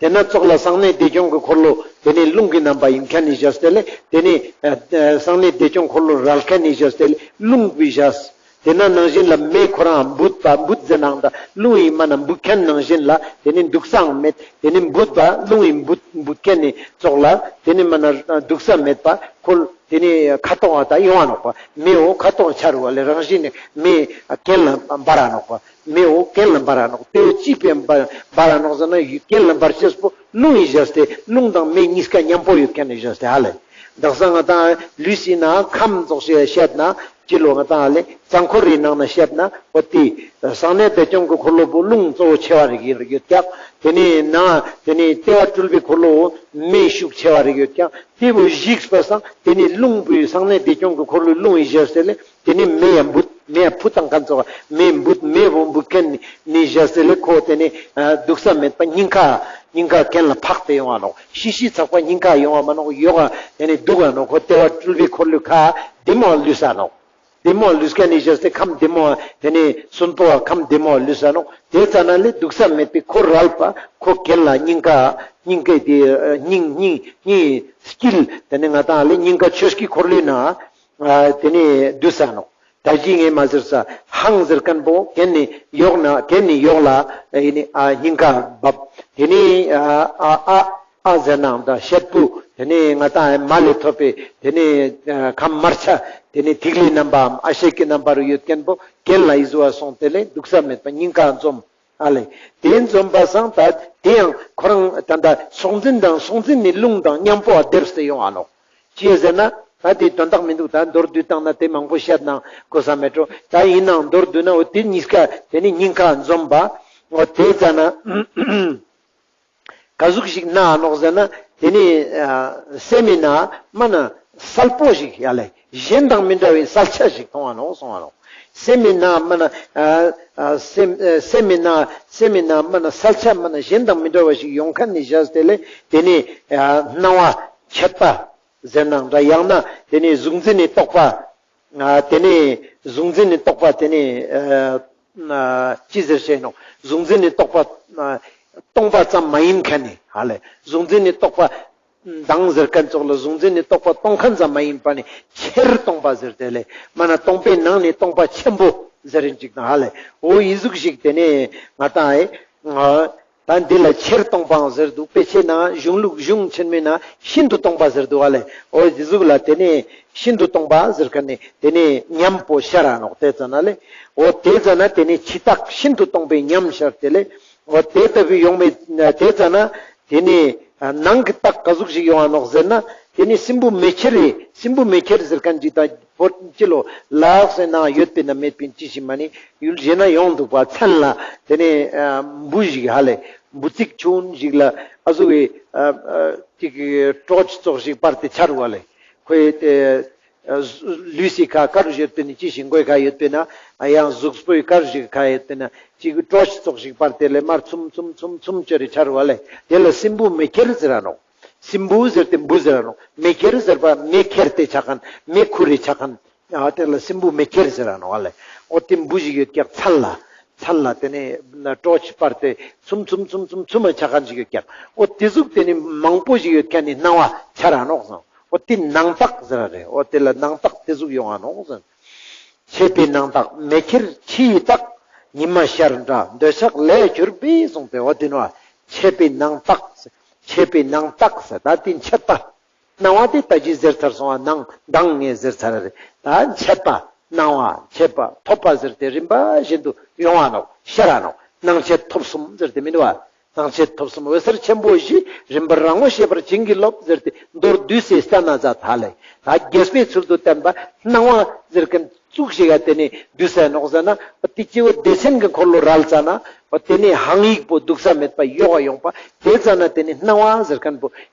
དེ་ན་ཙོགས་ལ་གསང་གནས་བདེ་སྐྱོང་གི་འཁོར་ལོ་དེ་ནི་རླུང་གི་རྣམ་པ་ཡིན་ཁན་ནི་བཞག་སྟེ་ལེ། དེ་ནི་ཨ་ཨ་གསང་གནས་བདེ་སྐྱོང་འཁོར་ལོ་རལ་ཁན་ནི་བཞག་སྟེ་ལེ། རླུང་གི་བཞག། དེ་ན་ནང་བཞིན་ལ་མེ་ཁོ་རང་འབུད་པ་འབུད་ཟེར་ནའང་ད་རླུང་ཡིན་མ་ན་འབུད་ཁན་ནང་བཞིན་ལ་དེ་ནི་འདུག་སའང་མེད། དེ་ནི་འབུད་པ་རླུང་ཡིན་འབུད་འབུད་ཁན་ནི་ཙོགས་ལ་དེ་ནི་མ་ན་འདུག་ས་མེད་པ་ཁོ་དེ་ནི་ཁ་ཐོག་ད་ཡོང་བ་ནོག་པ། མེ་འོ་ཁ་ཐོག་ཆ་རུག་པ་ལེ། རང་བཞིན་ནི་མེ་གྱེན་ལ་འབར་ར་ནོག་པ། མེ་འོ་གྱེན་ལ་འབར་ར་ནོག། དེ་འོ་ཅི་ཕིའ་འབར་འབར་ར་ནོག་ཟེར་ན་གྱེན་ལ་འབར་ཅེས་པོ་རླུང་ཡིན་བཞག་སྟེ་རླུང་དང་མེ་གཉིས་ཀ་མཉམ་པོ་ཡོད་ཁན་ནི་བཞག་སྟེ་ཧ་ལེ། དག་ས་ང་ཏང་ལུས་སི་ནང་ཁམས་ཙོགས་ཤིག་བཤད་ན་ཅི་ལོ་ང་ཏང་ལེ་གཙང་འཁོར་རི་ནང་ན་བཤད་ན་འོ་དེ་གསང་གནས་བདེ་སྐྱོང་གི་འཁོར་ལོ་པོ་རླུང་གཙོ་བོ་ཆེ་བ་རིག་ཡོད་ཀྱག། དེ་ནི་ན་དེ་ནི་ལྟེ་བ་སྤྲུལ་པའི་འཁོར་ལོ་མེ་ཤུགས་ཆེ་བ་རིག་ཡོད་ཀྱག། དེ་བོ་ཞིག་པ་སང་དེ་ནི་རླུང་པོའི་གསང་གནས་བདེ་སྐྱོང་གི་འཁོར་ལོའི་རླུང་ཡིན་བཞག་སྟེ་ལེ། དེ་ནི་མེ་ཡང་འབུད། མེ་ཡང་ཕུ་བཏང་ཁན་ཙོགས་མེ་འབུད། མེ་བོ་འབུད་ཁན་ནི་བཞག་སྟེ་ལེ། ཁོ་དེ་ནི་ཨ་འདུག་ས་མེད་པ་སྙིང་ཁ་སྙིང་ཁ་གྱེན་ལ་འཕགས་ཏེ་ཡོང་བ་ནོག། ཤི་ཤི་ཚག་པ་སྙིང་ཁ་ཡོང་བ་མ་ནོག། ཡོག་ག་དེ་ནི་འདུག་ག་ནོག། ཁོ་ལྟེ་བ་སྤྲུལ་པའི་འཁོར་ལོའི་ཁ་བདེ་མོ་ལུས་ས་ནོག། བདེ་མོ་ལུས་ཁན་ནི་བཞག་སྟེ་ཁམས་བདེ་མོ་དེ་ནི་གསོན་པོ་བ་ཁམས་བདེ་མོ་ལུས་ས་ནོག། དེ་ཙ་ན་ལེ་འདུག་ས་མེད་པའི་ཁོ་རལ་པ་ཁོ་གྱེན་ལ་སྙིང་ཁ་སྙིང་ཁའི་དེ་སྙིང་སྙིང་སྙིང་དཀྱིལ་དེ་ནི་ང་ཏང་ལེ་སྙིང་ཁ་ཆོས་ཀྱི་འཁོར་ལོའི་ནང་ཨ་དེ་ནི་འདུས་ས་ནོག། ད་ཅི་ངས་མ་ཟེར་ས་ཧང་ཟེར་ཁན་པོ་གྱེན་ནི་ཡོག་ན་གྱེན་ནི་ཡོག་ལ་ཨ་ནི་ཨ་སྙིང་ཁ་བབས། དེ་ནི་ཨ་ཨ་ཨ་ཨ་ཟེར་ནའང་ད་ཤད་པོ་དེ་ནི་ང་ཏང་མ་ལས་ཐོབ་པའི་དེ་ནི་ཨ་ཁམས་དམར་ཆ་དེ་ནི་ཐིག་ལེའི་རྣམ་པའམ་ཨ་ཤད་ཀྱི་རྣམ་པ་རུ་ཡོད་ཁན་པོ་གྱེན་ལ་ཡི་ཟུ་བ་སོང་སྟེ་ལེ་འདུག་ས་མེད་པ་སྙིང་ཁ་འཛོམས། ཨ་ལེ། དེ་འཛོམས་པ་སང་ད་དེ་ཡང་ཁོ་རང་ད་ད་སྲོག་འཛིན་དང་སྲོག་འཛིན་ནི་རླུང་དང་མཉམ་པོ་བ་སྡེབས་ཏེ་ཡོང་བ་ནོག། ཅི་ཟེར་ན་ད་དེ་དོན་དག་མི་འདུག། ད་མདོར་བསྡུས་བཏང་ན་དེ་མང་པོ་བཤད་ན་གོ་ས་མེད་འགྲོ། ད་ཡིན་ནའང་མདོར་བསྡུས་ན་འོ་དེ་གཉིས་ཀ་དེ་ནི་སྙིང་ཁ་འཛོམས་པ། འོ་དེ་ཙ་ན་ག་ཟུག་ཞིག་ན་ནོག་ཟེར་ན་དེ་ནི་ཨ་སེམས་མི་ན་མ་ན་གསལ་པོ་ཞིག་ཡ་ལེ་གཞན་དང་མི་འདྲ་བའི་གསལ་ཆ་ཞིག་མཐོང་བ་ནོག་གསུང་བ་ནོག། སེམས་མི་ན་མ་ན་ཨ་ཨ་སེམས་ཨ་སེམས་མི་ན་སེམས་མི་ན་མ་ན་གསལ་ཆ་མ་ན་གཞན་དང་མི་འདྲ་བ་ཞིག་ཡོང་ཁན་ནི་བཞག་སྟེ་ལེ་དེ་ནི་ཨ་སྣང་བ་མཆེད་པ་ཟེར་ནའང་འདྲ། ཡང་ན་དེ་ནི་གཟུགས་འཛིན་ནི་རྟོག་པ། ཨ་དེ་ནི་གཟུགས་འཛིན་ནི་རྟོག་པ་དེ་ནི་ཨ་ཨ་ཅི་ཟེར་ཤེས་ནོག། གཟུགས་འཛིན་ནི་རྟོག་པ་ཨ་སྟོང་པ་ཙམ་མ་ཡིན་ཁན་ནི་ཧ་ལེ། གཟུགས་འཛིན་ནི་རྟོག་པ་མདང་ཟེར་ཁན་ཙོགས་ལ་གཟུགས་འཛིན་ནི་རྟོག་པ་སྟོང་ཁན་ཙམ་མ་ཡིན་པ་ནི་ཆེར་སྟོང་པ་ཟེར་ཏེ་ལེ། མ་ན་སྟོང་པའི་ནང་ནི་སྟོང་པ་ཆེན་པོ་ཟེར་རིན་ཅིག་དང་ཧ་ལེ། འོ་ཡི་ཟུག་ཞིག་དེ་ནི་ང་ཏང་ཨེ་ཨ་ད་འདི་ལ་ཆེར་སྟོང་པའང་ཟེར་འདུག། དཔེ་ཆའི་ནང་གཞུང་ལུགས་གཞུང་ཆེན་མོའི་ནང་ཤིན་ཏུ་སྟོང་པ་ཟེར་འདུག་ཨ་ལེ། འོ་འདི་ཟུག་ལ་དེ་ནི་ཤིན་ཏུ་སྟོང་པ་ཟེར་ཁན་ནི་དེ་ནི་ཉམས་པོ་ཤར་ར་ནོག། དེ་ཙ་ན་ལེ། འོ་དེ་ཙ་ན་དེ་ནི་ཕྱི་རྟགས་ཤིན་ཏུ་སྟོང་པའི་ཉམས་ཤར་ཏེ་ལེ། འོ་དེ་ལྟ་བུའི་ཡོང་བའི་དེ་ཙ་ན་དེ་ནི་ནང་གི་རྟགས་ག་ཟུག་ཞིག་ཡོང་བ་ནོག་ཟེར་ན་དེ་ནི་སྲིན་བུ་མེ་ཁྱེར་རེ། སྲིན་བུ་མེ་ཁྱེར་ཟེར་ཁན་ཅིག་དང་བོ་ཅི་ལོ་ལག་སེ་ནང་ཡོད་པའི་ན་མེད་པའི་ཅི་ཞིག་མ་ནི་ཡུལ་གཞན་ན་ཡོང་འདུག་པ། མཚན་ལ་དེ་ནི་ཨ་འབུ་ཞིག་ཧ་ལེ་འབུ་ཙིག་ཆུང་ཞིག་ལ་ཨ་ཟུག་གི་ཨ་ཨ་ཅིག་གི་ཊོར་ཆི་ཙོགས་ཞིག་སྤར་ཏེ་ཆ་རུག་པ་ལེ། ཁོའི་དེ་ཨ་ལུས་སི་ཁ་ཀ་རུ་ཡོད་པའི་ནི་ཅི་ཞིག་མགོའི་ཁ་ཡོད་པའི་ན་ཨ་ཡང་གཟུགས་པོའི་ཀ་རུ་ཞིག་ཁ་ཡོད་པའི་ན་ཅིག་གི་ཊོར་ཆི་ཙོགས་ཞིག་སྤར་ཏེ་ལེ་མར་ཚུམ་ཚུམ་ཚུམ་ཚུམ་ཅོ་རེ་ཆ་རུག་པ་ལེ། དེ་ལ་སྲིན་བུ་མེ་ཁྱེར་ཟེར་ར་ནོག། སྲིན་བུ་ཟེར་ཏེ་འབུ་ཟེར་ར་ནོག། མེ་ཁྱེར་ཟེར་པ་མེ་ཁྱེར་ཏེ་ཆ་ཁན་མེ་ཁུར་རེ་ཆ་ཁན། ཨ་དེ་ལ་སྲིན་བུ་མེ་ཁྱེར་ཟེར་ར་ནོག་ཨ་ལེ། འོ་དེ་འབུ་ཞིག་ཡོད་ཀྱག། མཚན་ལ་མཚན་ལ་དེ་ནི་ཊོར་ཆི་སྤར་ཏེ་ཚུམ་ཚུམ་ཚུམ་ཚུམ་ཚུམ་མ་ཆ་ཁན་ཞིག་ཡོད་ཀྱག། འོ་དེ་ཟུག་དེ་ནི་མང་པོ་ཞིག་ཡོད་ཁན་ནི་སྣང་བ་ཆ་ར་ནོག་ཟེར། འོ་དེ་ནང་རྟགས་ཟེར་ར་རེ། འོ་དེ་ལ་ནང་རྟགས་དེ་ཟུག་ཡོང་ང་ནོག་ཟེར། མཆེད་པའི་ནང་རྟགས་མེ་ཁྱེར་ཕྱི་ཡི་རྟགས། ཉི་མ་ཤར་འདྲ་འདོད་ཆགས་ལས་གྱུར་པའི་གསུངས་ཏེ། འོ་དེ་ནོ་མཆེད་པའི་ནང་རྟགས། མཆེད་པའི་ནང་རྟགས་ཟེར་ད་དེ་མཆེད་པ། སྣང་བ་དེ་ད་ཅི་ཟེར་ཚར་སོང་བ། ནང་མདང་ངས་ཟེར་ཚར་རེ། ད་མཆེད་པ་སྣང་བ་མཆེད་པ་ཐོབ་པ་ཟེར་ཏེ་རིམ་པ་བཞིན་དུ་ཡོང་བ་ནོག། ཤར་ར་ནོག། སྣང་མཆེད་ཐོབ་གསུམ་ཟེར་ཏེ་མི་འདུག་པ། ཐང་ཆད་ཐོབ་སམ་འོད་གསལ་ཆེན་པོ་བཞི། རིམ་པར་རང་ངོ་ཤེས་པར་བྱིན་གྱིས་རློབས་ཟེར་ཏེ་མདོར་བསྡུས་སེ་སྟན་ན་མཛད་ཧ་ལེ། ད་རྒྱས་པའི་ཚུལ་དུ་བསྟན་པ་སྣང་བ་ཟེར་མཁན་ཙུག་ཞིག་ག་དེ་ནས་བསྡུས་ས་ནོག་ཟེར་ན། དེ་སྐྱེ་བོ་སྡེ་ཚན་གྱི་འཁོར་ལོ་རལ་ཙ་ན་དེ་ནས་ཧང་ཡིག་པོ་འདུག་ས་མེད་པ་ཡོག་ག་ཡོང་པ། དེ་ཙ་ན་དེ་ནས་སྣང་བ་ཟེར་མཁན་པོ་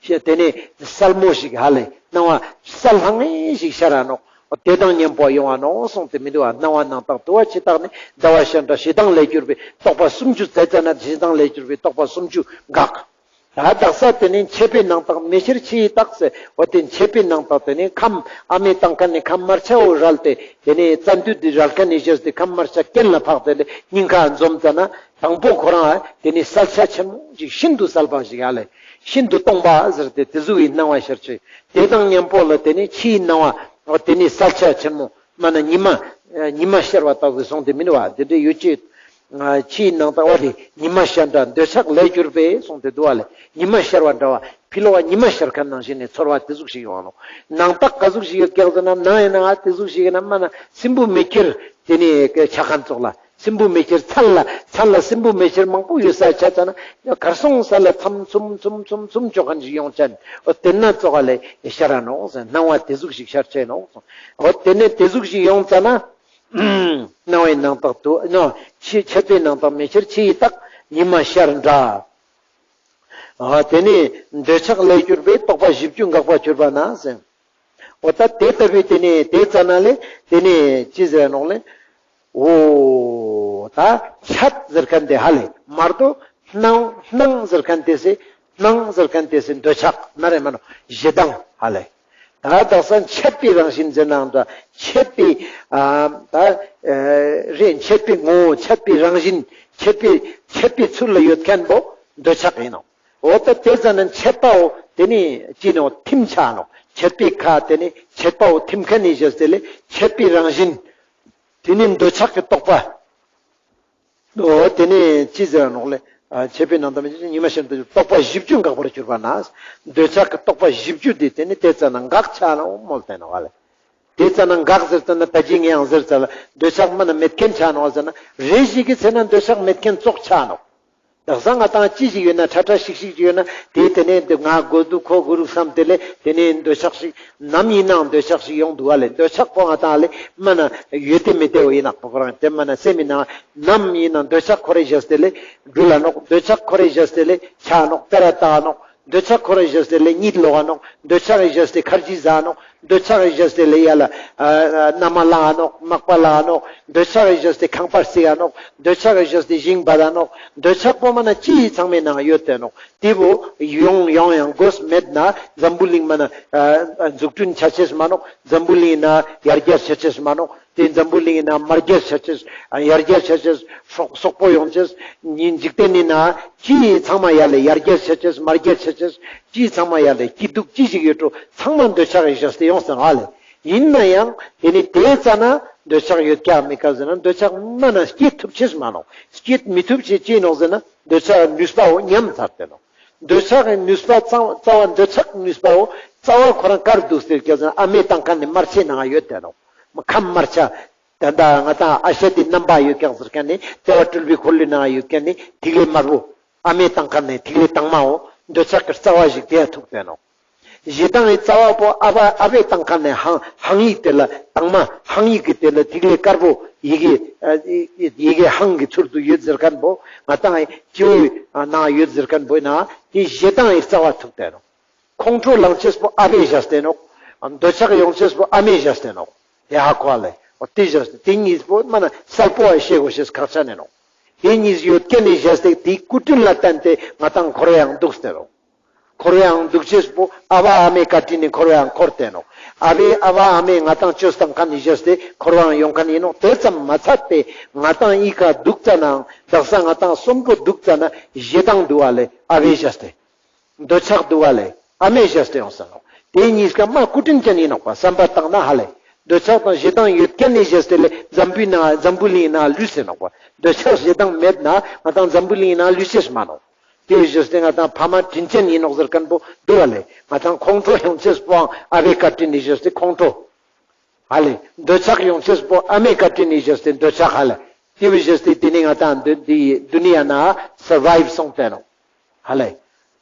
དེ་ནས་གསལ་མོ་ཞིག་ཧ་ལེ། སྣང་བ་གསལ་ལྷང་ངེ་ཞིག་ཤར་ར་ནོག། དེ་དང་མཉམ་པོ་ཡོང་བ་ནོག་གསུངས་ཏེ་མི་འདུག་པ། སྣང་བ་སྣང་བཏགས་དུ་བ་ཕྱི་ལྟག་ནས། ཟླ་བ་ཤར་འདྲ་ཞེ་སྡང་ལས་གྱུར་པའི། རྟོག་པ་སུམ་ཅུ་རྩ་ཙ་ན་ཞེ་སྡང་ལས་གྱུར་པའི་རྟོག་པ་སུམ་ཅུ་འགག། ད་དག་ས་དེ་ནས་མཆེད་པའི་ནང་དག་མེ་ཤེར་ཕྱི་ཡི་ལྟག་ཟེར། འོ་དེ་མཆེད་པའི་ནང་དག་དེ་ནས་ཁམས་ཨ་མའི་ཏང་ཁན་ནི་ཁམས་དམར་ཆའོ་རལ་ཏེ་དེ་ནས་རྩ་མདུད་དེ་རལ་ཁན་ནི་ཞེས་ཏེ་ཁམས་དམར་ཆ་གྱེན་ལ་འཕགས་ཏེ་ལེ་སྙིང་ཁ་འཛོམས་ཙ་ན་དང་པོ་ཁོ་རང་དེ་ནས་གསལ་ཆ་ཆེན་མོ་ཞིག་ཤིན་ཏུ་གསལ་བ་ཞིག་ཡ་ལེ། ཤིན་ཏུ་སྟོང་པ་ཟེར་ཏེ་དེ་ཟུག་གི་སྣང་བ་ཤར་ཆེ། དེ་དང་མཉམ་པོ་ལ་དེ་ནས་ཕྱིའི་སྣང་བ་འོ་དེ་ནས་གསལ་ཆ་ཆེན་མོ། མ་ན་ཉི་མ། ཉི་མ་ཤར་བ་ལྟ་བུ་སོང་སྟེ་མིན་བ། དེ་འདྲའི་ཡོད་ཅེས། ཕྱིའི་ནང་ལྟ་བ་དེ་ཉི་མ་ཤར་འདྲ་འདོད་ཆགས་ལས་གྱུར་པའི་སོང་སྟེ་འདུག་བ་ལེ། ཉི་མ་ཤར་བ་འདྲ་བ་ཕི་ལོག་ག་ཉི་མ་ཤར་མཁན་ནང་བཞིན་ནི་ཚོར་བ་དེ་ཟུག་ཞིག་ཡོང་ནོག། ནང་རྟགས་ག་ཟུག་ཞིག་ཡོད་ཀྱག་ཟེར་ན་ནང་ཡིན་ན་དེ་ཟུག་ཞིག་ཡིན་ན་མ་ན་སྲིན་བུ་མེ་ཁྱེར་དེ་ནས་ཆ་མཁན་ཙོགས་ལ། སྲིན་བུ་མེ་ཁྱེར་མཚན་ལ་མཚན་ལ་སྲིན་བུ་མེ་ཁྱེར་མང་པོ་ཡོད་ས་ཆ་ཙ་ན་གར་སོང་ས་ལ་ཚམ་ཚུམ་ཚུམ་ཚུམ་ཚུམ་ཅོ་མཁན་ཞིག་ཡོང་ཅན། འོ་དེ་ན་ཙོགས་ལ་ཤར་ར་ནོག་ཟེར། སྣང་བ་དེ་ཟུག་ཞིག་ཤར་ཆེ་ནོག། འོ་དེ་ནས་དེ་ཟུག་ཞིག་ཡོང་ཙ་ན། སྣང་བའི་ནང་རྟགས་དུ་ནོ། ཕྱི་མཆེད་པའི་ནང་རྟགས་མེ་ཤེར་ཕྱི་ཡི་ལྟག་ཉི་མ་ཤར་འདྲ། ཨ་དེ་ནས་འདོད་ཆགས་ལས་གྱུར་པའི་རྟོག་པ་བཞི་བཅུ་འགག་པར་གྱུར་པ་ན་ཟེར། འོ་ད་དེ་ལྟ་བུའི་དེ་ནས་དེ་ཙ་ན་ལེ་དེ་ནས་ཅི་ཟེར་ནོག་ལེ། འོ་ད་མཆེད་ཟེར་མཁན་དེ་ཧ་ལེ་མར་དོ། སྣང་སྣང་ཟེར་མཁན་དེ་སེ་སྣང་ཟེར་མཁན་དེ་སེ་འདོད་ཆགས་ན་རེ་མ་ནོ་ཞེ་སྡང་ཧ་ལེ། ད་དག་ས་མཆེད་པའི་རང་བཞིན་ཟེར་ནའང་འདྲ། མཆེད་པའི་ཨ་ད་ཨེ་རེ་མཆེད་པའི་ངོ་བོ་མཆེད་པའི་རང་བཞིན་མཆེད་པའི་མཆེད་པའི་ཚུལ་ལ་ཡོད་མཁན་པོ་འདོད་ཆགས་ཡིན་ནོག། འོ་ད་དེ་ཙ་ན་མཆེད་པའོ་དེ་ནི་ཅི་ནོ་ཐིམ་ཆ་ནོག། མཆེད་པའི་ཁ་དེ་ནི་མཆེད་པའོ་ཐིམ་མཁན་ནི་ཞེས་དེ་ལས་མཆེད་པའི་རང་བཞིན་དེ་ནི་འདོད་ཆགས་ཀྱི་རྟོག་པ། འོ་དེ་ནས་ཅི་ཟེར་ནོག་ལེ། ཨ་མཆེད་པའི་ནང་དུ་མི་ཉི་མ་ཤར་འདོད་རྟོག་པ་བཞི་བཅུ་འགག་པར་གྱུར་པ་ན། འདོད་ཆགས་ཀྱི་རྟོག་པ་བཞི་བཅུ་དེ་དེ་ནི་དེ་ཙ་ན་འགག་ཆ་ནོག་མོལ་ཏེ་ནོག་ལེ། དེ་ཙ་ན་འགག་ཟེར་ཙ་ན་ད་ཅི་ངས་ཡང་ཟེར་ཙ་ལ་འདོད་ཆགས་མ་ན་མེད་མཁན་ཆ་ནོག་ཟེར་ན་རེ་ཞིག་གི་ཚེ་ན་འདོད་ཆགས་མེད་མཁན་ཙོགས་ཆ་ནོག། དག་ས་ང་དང་ཅི་ཞིག་ཡོད་ན་ཁྲ་ཁྲ་ཤིག་ཤིག་ཅིག་ཡོད་ན་དེ་དེ་ནས་ང་དགོས་འདུག་ཁོ་དགོས་རུག་བསམ་དེ་ལས་དེ་ནས་འདོད་ཆགས་ཤིག་ནམ་ཡིན་ནའང་འདོད་ཆགས་ཤིག་ཡོང་འདུག་ག་ལེ། འདོད་ཆགས་པོ་ང་དང་ལེ་མ་ན་ཡོད་དེ་མེད་དེ་བོ་ཡིན་ནག་པོ་ཁོ་རང་དེ་མ་ན་སེམས་ཡིན་ནའང་ནམ་ཡིན་ནའང་འདོད་ཆགས་ཁོ་རེ་བཞག་སྟེ་ལེ་འགྲུལ་ལ་ནོག། འདོད་ཆགས་ཁོ་རེ་བཞག་སྟེ་ལེ་ཆ་ནོག་ཏེ་ར་ཏག་ནོག། འདོད་ཆགས་ཁོ་རེ་བཞག་སྟེ་ལེ་གཉིད་ལོག་ག་ནོག། འདོད་ཆགས་རེ་བཞག་སྟེ་ཁར་ཇི་ཟ་ནོག། འདོད་ཆགས་རེ་བཞག་སྟེ་ལེ་ཡ་ལ་ཨ་ཨ་མནའ་མ་ལང་ང་ནོག། མག་པ་ལང་ང་ནོག། འདོད་ཆགས་རེ་བཞག་སྟེ་ཁང་པ་རྩིག་ག་ནོག། འདོད་ཆགས་རེ་བཞག་སྟེ་ཞིང་འབད་ད་ནོག། འདོད་ཆགས་པོ་མ་ན་ཅི་ཚང་མའི་ནང་ཡོད་དེ་ནོག། དེ་བོ་ཡོང་ཡོང་ཡང་དགོས་མེད་ན་འཛམ་བུ་གླིང་མ་ན་ཨ་ཨ་འཛུགས་སྐྲུན་ཆ་ཅེས་མ་ནོག། འཛམ་བུ་གླིང་ན་ཡར་རྒྱས་ཆ་ཅེས་མ་ནོག། དེ་འཛམ་བུ་གླིང་ན་མར་རྒྱས་ཆ་ཅེས་ཨ་ཡར་རྒྱས་ཆ་ཅེས་སོག་སོག་པོ་ཡོང་ཅེས་ཉིན་འཇིག་རྟེན་ནི་ན་ཅི་ཚང་མ་ཡ་ལེ་ཡར་རྒྱས་ཆ་ཅེས་མར་རྒྱས་ཆ་ཅེས་ཅི་ཚང་མ་ཡ་ལེ་སྐྱིད་སྡུག་ཅི་ཞིག་ཡོད་འགྲོ་ཚང་མ་འདོད་ཆགས་རེ་བཞག་སྟེ་ཡོང་ཟེར་ནོག་ཨ་ལེ། ཡིན་ན་ཡང་དེ་ནི་དེ་ཙ་ན་འདོད་ཆགས་ཡོད་ཀྱག་མེད་ཀྱག་ཟེར་ན་འདོད་ཆགས་མ་ན་སྐྱེད་ཐུབ་ཅེས་མ་ནོག། སྐྱེད་མི་ཐུབ་ཅེས་ཅི་ནོག་ཟེར་ན་འདོད་ཆགས་ནུས་པའོ་ཉམས་ཚར་ཏེ་ནོག། འདོད་ཆགས་ནུས་པ་རྩ་བ་རྩ་བ་འདོད་ཆགས་ནུས་པའོ་རྩ་བ་ཁོ་རང་གར་འདུག་ཟེར་ཀྱག་ཟེར་ན་ཨ་མའི་ཏང་ཁན་ནི་དམར་ཆའི་ནང་ཡོད་དེ་ནོག། ཁམས་དམར་ཆ། ད་ལྟ་ང་དང་ཨ་ཤ་དེ་རྣམ་པ་ཡོད་ཀྱག་ཟེར་མཁན་ནི་ལྟེ་བ་སྤྲུལ་པའི་འཁོར་ལོའི་ནང་ཡོད་མཁན་ནི་ཐིག་ལེ་དམར་པོ། ཨ་མའི་ཏང་ཁན་ནི་ཐིག་ལེ་དྭངས་མའོ་འདོད་ཆགས་ཀྱི་རྩ་བ་ཞིག་དེ་ཡང་ཐུག་དེ་ནོག། ཞེ་སྡང་གི་རྩ་བ་པོ་ཨ་བ་ཨ་བའི་ཏང་ཁན་ནི་ཧང་ཧང་ཡིག་དེ་ལ་དྭངས་མ་ཧང་ཡིག་གི་དེ་ལ་ཐིག་ལེ་དཀར་པོ་ཡི་གེ་ཨ་ཡི་གེ་ཧང་གི་ཚུལ་དུ་ཡོད་ཟེར་མཁན་པོ་ང་དང་སྤྱི་བོའི་ནང་ཡོད་ཟེར་མཁན་པོ་ན་དེ་ཞེ་སྡང་གི་རྩ་བ་ཐུག་དེ་ནོག། ཁོང་ཁྲོ་ལང་ཅེས་པོ་ཨ་བས་བཞག་སྟེ་ནོག། འདོད་ཆགས་ཡོང་ཅེས་པོ་ཨ་མས་བཞག་སྟེ་ནོག། དེ་ཧ་གོ་ལེ། འོ་དེ་བཞག་སྟེ་དེ་གཉིས་པོ་མ་ན་གསལ་པོ་བ་ཤེས་དགོས་ཤེས་ཁག་ཆེ་ནོག། དེ་གཉིས་ཡོད་མཁན་ནི་བཞག་སྟེ་དེའི་སྐུ་དྲིན་ལ་བརྟེན་ཏེ་ང་དང་འཁོར་བའང་འདུག་སྟེ་ནོག། འཁོར་བའང་འདུག་ཅེས་པོ་ཨ་བ་ཨ་མའི་བཀའ་དྲིན་ནི་འཁོར་བའང་འཁོར་ཏེ་ནོག། ཨ་བའི་ཨ་བ་ཨ་མས་ང་དང་བཅོས་བཏང་མཁན་ནི་བཞག་སྟེ་འཁོར་བའང་ཡོང་མཁན་ཡིན་ནོག། དེ་ཙམ་མ་ཚད་དེ་ང་དང་ཨི་ཁ་འདུག་ཙ་ནའང་དག་ས་ང་དང་གསོན་པོ་འདུག་ཙ་ན་ཞེ་སྡང་འདུག་པ་ལེ་ཨ་བས་བཞག་སྟེ། འདོད་ཆགས་འདུག་པ་ལེ་ཨ་མས་བཞག་སྟེ་ཡོང་ས་ནོག། དེ་གཉིས་ཀ་མ་སྐུ་དྲིན་ཅན་ཡིན་ནོག་པ་བསམ་པ་བཏང་ན་ཧ་ལེ། འདོད་ཆགས་དང་ཞེ་སྡང་ཡོད་མཁན་ནི་བཞག་སྟེ་ལེ་འཛམ་བུའི་ནང་འཛམ་བུ་གླིང་ནང་ལུས་སེ་ནོག་པ། འདོད་ཆགས་ཞེ་སྡང་མེད་ན་ང་དང་འཛམ་བུ་གླིང་ནང་ལུས་ཅེས་མ་ནོག། དེ་བཞག་སྟེ་ང་དང་ཕ་མ་དྲིན་ཅན་ཡིན་ནོག་ཟེར་མཁན་པོ་འདུག་པ་ལེ། ང་དང་ཁོང་ཁྲོ་ཡོང་ཅེས་པོའང་ཨ་བའི་བཀའ་དྲིན་ནི་བཞག་སྟེ་ཁོང་ཁྲོ། ཧ་ལེ། འདོད་ཆགས་ཡོང་ཅེས་པོ་ཨ་མའི་བཀའ་དྲིན་ནི་བཞག་སྟེ་འདོད་ཆགས་ཧ་ལེ། དེ་བཞག་སྟེ་དེ་ནི་ང་དང་འདི་འདི་དུ་ནི་ཡ་ན་སར་བའིབ་སོང་སྟེ་ནོག། ཧ་ལེ།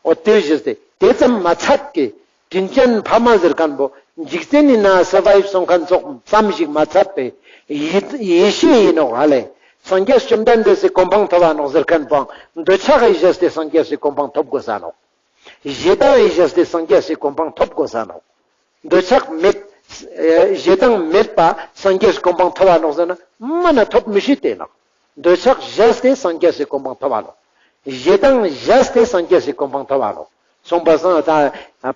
འོ་དེ་བཞིན་ཏེ་དེ་ཙམ་མ་ཚད་ཀྱི་དྲིན་ཅན་ཕ་མ་ཟེར་མཁན་པོ་འཇིག་རྟེན་ནི་ན་སར་བའིབ་སོང་མཁན་ཙོགས་ཙམ་ཞིག་མ་ཚད་པའི་ཡེ་ཡེ་ཤེས་ཡིན་ནོག་ཧ་ལེ། སངས་རྒྱས་བཅོམ་ལྡན་འདས་སི་གོ་འཕང་ཐོབ་བ་ནོག་ཟེར་མཁན་པོའང་འདོད་ཆགས་ཡི་བཞག་སྟེ་སངས་རྒྱས་སི་གོ་འཕང་ཐོབ་དགོས་ས་ནོག། ཞེ་སྡང་ཡི་བཞག་སྟེ་སངས་རྒྱས་སི་གོ་འཕང་ཐོབ་དགོས་ས་ནོག། འདོད་ཆགས་མེད། ཨེ་ཞེ་སྡང་མེད་པ་སངས་རྒྱས་སི་གོ་འཕང་ཐོབ་བ་ནོག་ཟེར་ན་མ་ན་ཐོབ་མི་ཤེས་ཏེ་ནོག། འདོད་ཆགས་བཞག་སྟེ་སངས་རྒྱས་སི་གོ་འཕང་ཐོབ་བ་ནོག། ཞེ་སྡང་བཞག་སྟེ་སངས་རྒྱས་སི་གོ་འཕང་ཐོབ་བ་ནོག། སོང་པ་སང་ད་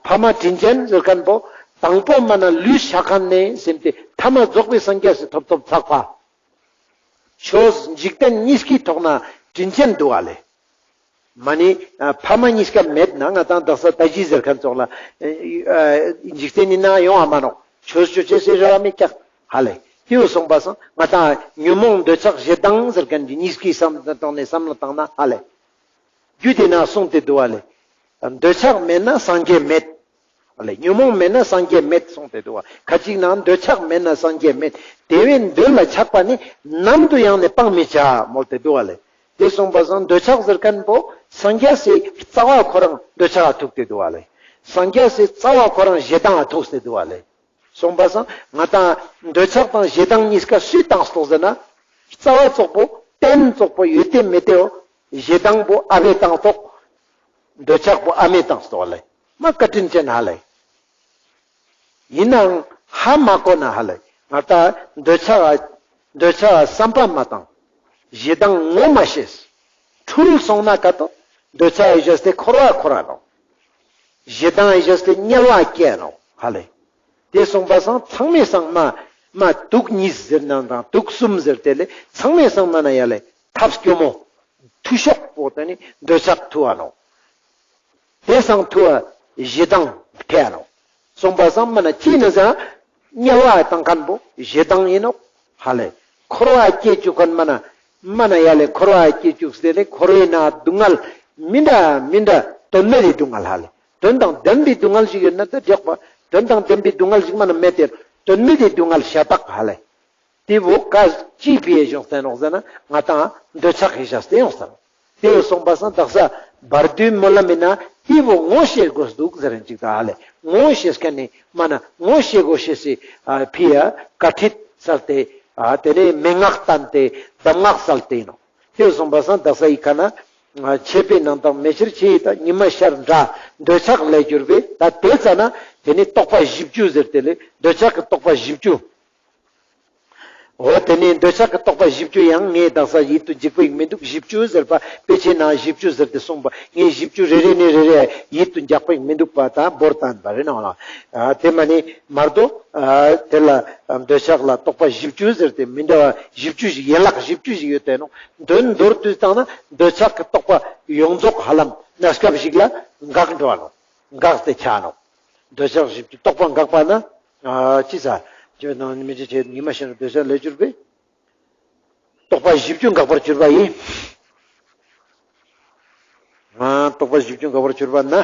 ཕ་མ་དྲིན་ཅན་ཟེར་མཁན་པོ་དང་པོ་མ་ན་ལུས་ཆགས་མཁན་ནས་སེམས་ཏེ་ཐ་མ་རྫོགས་པའི་སངས་རྒྱས་སི་ཐོབ་ཐོབ་ཚགས་པ། ཆོས་འཇིག་རྟེན་གཉིས་ཀྱི་ཐོག་ན་དྲིན་ཅན་འདུག་ཨ་ལེ། མ་ནི་ཨ་ཕ་མ་གཉིས་ཀ་མེད་ན་ང་དང་དག་ས་ད་ཅི་ཟེར་མཁན་ཙོགས་ལ་ཨ་འཇིག་རྟེན་ནི་ན་ཡོང་བ་མ་ནོག། ཆོས་ཆོས་ཆོས་སེ་རེ་བ་མི་ཀྱག་ཧ་ལེ། དེའུ་སོང་པ་སང་ང་དང་ཉོན་མོངས་འདོད་ཆགས་ཞེ་སྡང་ཟེར་མཁན་གྱི་གཉིས་ཀའི་བསམ་བློ་བཏང་ནས་བསམ་བློ་བཏང་ན་ཧ་ལེ། རྒྱུ་དེ་ན་གསུངས་ཏེ་འདུག་ཨ་ལེ། འདོད་ཆགས་མེད་ན་སངས་རྒྱས་མེད། ཨ་ལེ། ཉོན་མོངས་མེད་ན་སངས་རྒྱས་མེད་གསུངས་ཏེ་འདུག་པ། ཁ་ཅིག་ན་འདོད་ཆགས་མེད་ན་སངས་རྒྱས་མེད། དེ་བས་འདོད་ལ་ཆགས་པ་ནི་ནམ་དུ་ཡང་ནི་སྤང་མི་བྱ་མོལ་ཏེ་འདུག་པ་ལེ། དེ་གསུངས་པ་སང་འདོད་ཆགས་ཟེར་མཁན་པོ་སངས་རྒྱས་སི་རྩ་བ་ཁོ་རང་འདོད་ཆགས་ཐུག་སྟེ་འདུག་པ་ལེ། སངས་རྒྱས་སི་རྩ་བ་ཁོ་རང་ཞེ་སྡང་ཐུག་སྟེ་འདུག་པ་ལེ། གསུངས་པ་སང་ང་དང་འདོད་ཆགས་དང་ཞེ་སྡང་གཉིས་ཀ་སུས་བཏང་སྟོག་ཟེར་ན། རྩ་བ་ཙོགས་པོ་རྟེན་ཙོགས་པོ་ཡོད་དེ་མེད་དེའོ། ཞེ་སྡང་པོ་ཨ་བས་བཏང་སྟོག། འདོད་ཆགས་པོ་ཨ་མས་བཏང་སྟོག་ལེ། མ་བཀའ་དྲིན་ཅན་ཧ་ལེ། ཡིན་ནའང་ཧ་མ་གོ་ན་ཧ་ལེ། ང་ད་འདོད་ཆགས་འདོད་ཆགས་བསམ་པ་མ་བཏང་། ཞེ་སྡང་ངོ་མ་ཤེས། འཁྲུལ་སོང་ན་ཀ་ཏོ། འདོད་ཆགས་ཡི་བཞག་སྟེ་འཁོར་བ་འཁོར་ར་ནོག། ཞེ་སྡང་ཡི་བཞག་སྟེ་དམྱལ་བ་སྐྱེ་ནོག་ཧ་ལེ། དེ་གསུངས་པ་སང་ཚང་མའི་སང་མ་མ་དུག་གཉིས་ཟེར་ན་དང་དུག་གསུམ་ཟེར་དེ་ལེ་ཚང་མའི་སང་མ་ན་ཡ་ལེ་ཐབས་སྐྱོ་མོ། འཐུས་ཤོག་པོ་དེ་ནི་འདོད་ཆགས་འཐུ་བ་ནོག། དེ་སང་འཐུ་བ་ཞེ་སྡང་ཐེ་བ་ནོག། གསུངས་པ་སང་མ་ན་ཅི་ནི་ཟེར་ན་དམྱལ་བ་བཏང་མཁན་པོ་ཞེ་སྡང་ཡིན་ནོག་ཧ་ལེ། འཁོར་བ་སྐྱེ་བཅུག་མཁན་མ་ན་མ་ན་ཡ་ལེ་འཁོར་བ་སྐྱེ་བཅུག་སྟེ་ལེ་འཁོར་བའི་ནང་སྡུག་བསྔལ་མི་འདྲ་མི་འདྲ་དོན་མེད་དེ་སྡུག་བསྔལ་ཧ་ལེ། དོན་དང་ལྡན་པའི་སྡུག་བསྔལ་ཞིག་ཡོད་ན་ད་འགྲིག་པ། དོན་དང་ལྡན་པའི་སྡུག་བསྔལ་ཞིག་མ་ན་མེད་དེ། དོན་མེད་དེ་སྡུག་བསྔལ་ཤ་སྟག་ཧ་ལེ། དེ་བོ་ཀ་ཅི་ཕི་ཡེ་ཞོག་སྟེ་ནོག་ཟེར་ན་ང་དང་འདོད་ཆགས་ཡི་བཞག་སྟེ་ཡོང་ས་ནོག། དེ་བོ་གསུངས་པ་སང་དག་ས་བར་དོའི་སྨོན་ལམ་མིན་ན་དེ་བོ་ངོ་ཤེས་དགོས་འདུག་ཟེར་རན་ཅིག་ད་ཧ་ལེ། ངོ་ཤེས་མཁན་ནི་མ་ན་ངོ་ཤེས་དགོས་ཤེས་སི་ཨ་ཕི་ཡ་བཀའ་ཁྲིད་སལ་ཏེ་ཨ་དེ་ནས་མན་ངག་བསྟན་ཏེ་གདམས་ངག་སལ་ཏེ་ཡིན་ནོག། དེ་བོ་གསུངས་པ་སང་དག་ས་ཡི་ཁ་ན། ཆད་པའི་ནང་དང་མེ་ཕྱིར་ཆད་ཡི་ད་ཉི་མ་ཤར་འདྲ། འདོད་ཆགས་ལས་གྱུར་པའི་ད་དེ་ཙ་ན་དེ་ནི་རྟོག་པ་བཞི་བཅུ་ཟེར་ཏེ་ལེ་འདོད་ཆགས་ཀྱི་རྟོག་པ་བཞི་བཅུ། འོ་དེ་ནི་འདོད་ཆགས་ཀྱི་རྟོག་པ་བཞི་བཅུ་ཡང་ངས་དག་ས་ཡིད་དུ་འཇུག་པའི་མི་འདུག། བཞི་བཅུ་ཟེར་པ་དཔེ་ཆའི་ནང་བཞི་བཅུ་ཟེར་ཏེ་གསུངས་པ་ངས་བཞི་བཅུ་རེ་རེ་ནས་རེ་རེ་ཡིད་དུ་འཇགས་པའི་མི་འདུག་པ་ད་བོར་བཏང་པ་རེད་ནང་ལ། དེ་མ་ནི་མར་དོ་དེ་ལ་འདོད་ཆགས་ལ་རྟོག་པ་བཞི་བཅུ་ཟེར་ཏེ་མི་འདྲ་བ་བཞི་བཅུ་ཞིག་ཡན་ལག་བཞི་བཅུ་ཞིག་ཡོད་དེ་ནོག། དོན་མདོར་བསྡུས་བཏང་ན་འདོད་ཆགས་ཀྱི་རྟོག་པ་ཡོངས་རྫོགས་ཧ་ལམ་གནས་སྐབས་ཤིག་ལ་འགག་འགྲོ་བ་ནོག། འགག་སྟེ་ཆ་ནོག། འདོད་ཆགས་བཞི་བཅུ་རྟོག་པ་འགག་པ་ན། ཨ་ཅི་ཟ། ཇོ་ནང་མི་ཅི་ཆེ་ཉི་མ་ཤར་འདོད་ཆགས་ལས་གྱུར་པའི། རྟོག་པ་བཞི་བཅུ་འགག་པར་གྱུར་པ་ཡིན། ཨ་རྟོག་པ་བཞི་བཅུ་འགག་པར་གྱུར་པ་ན།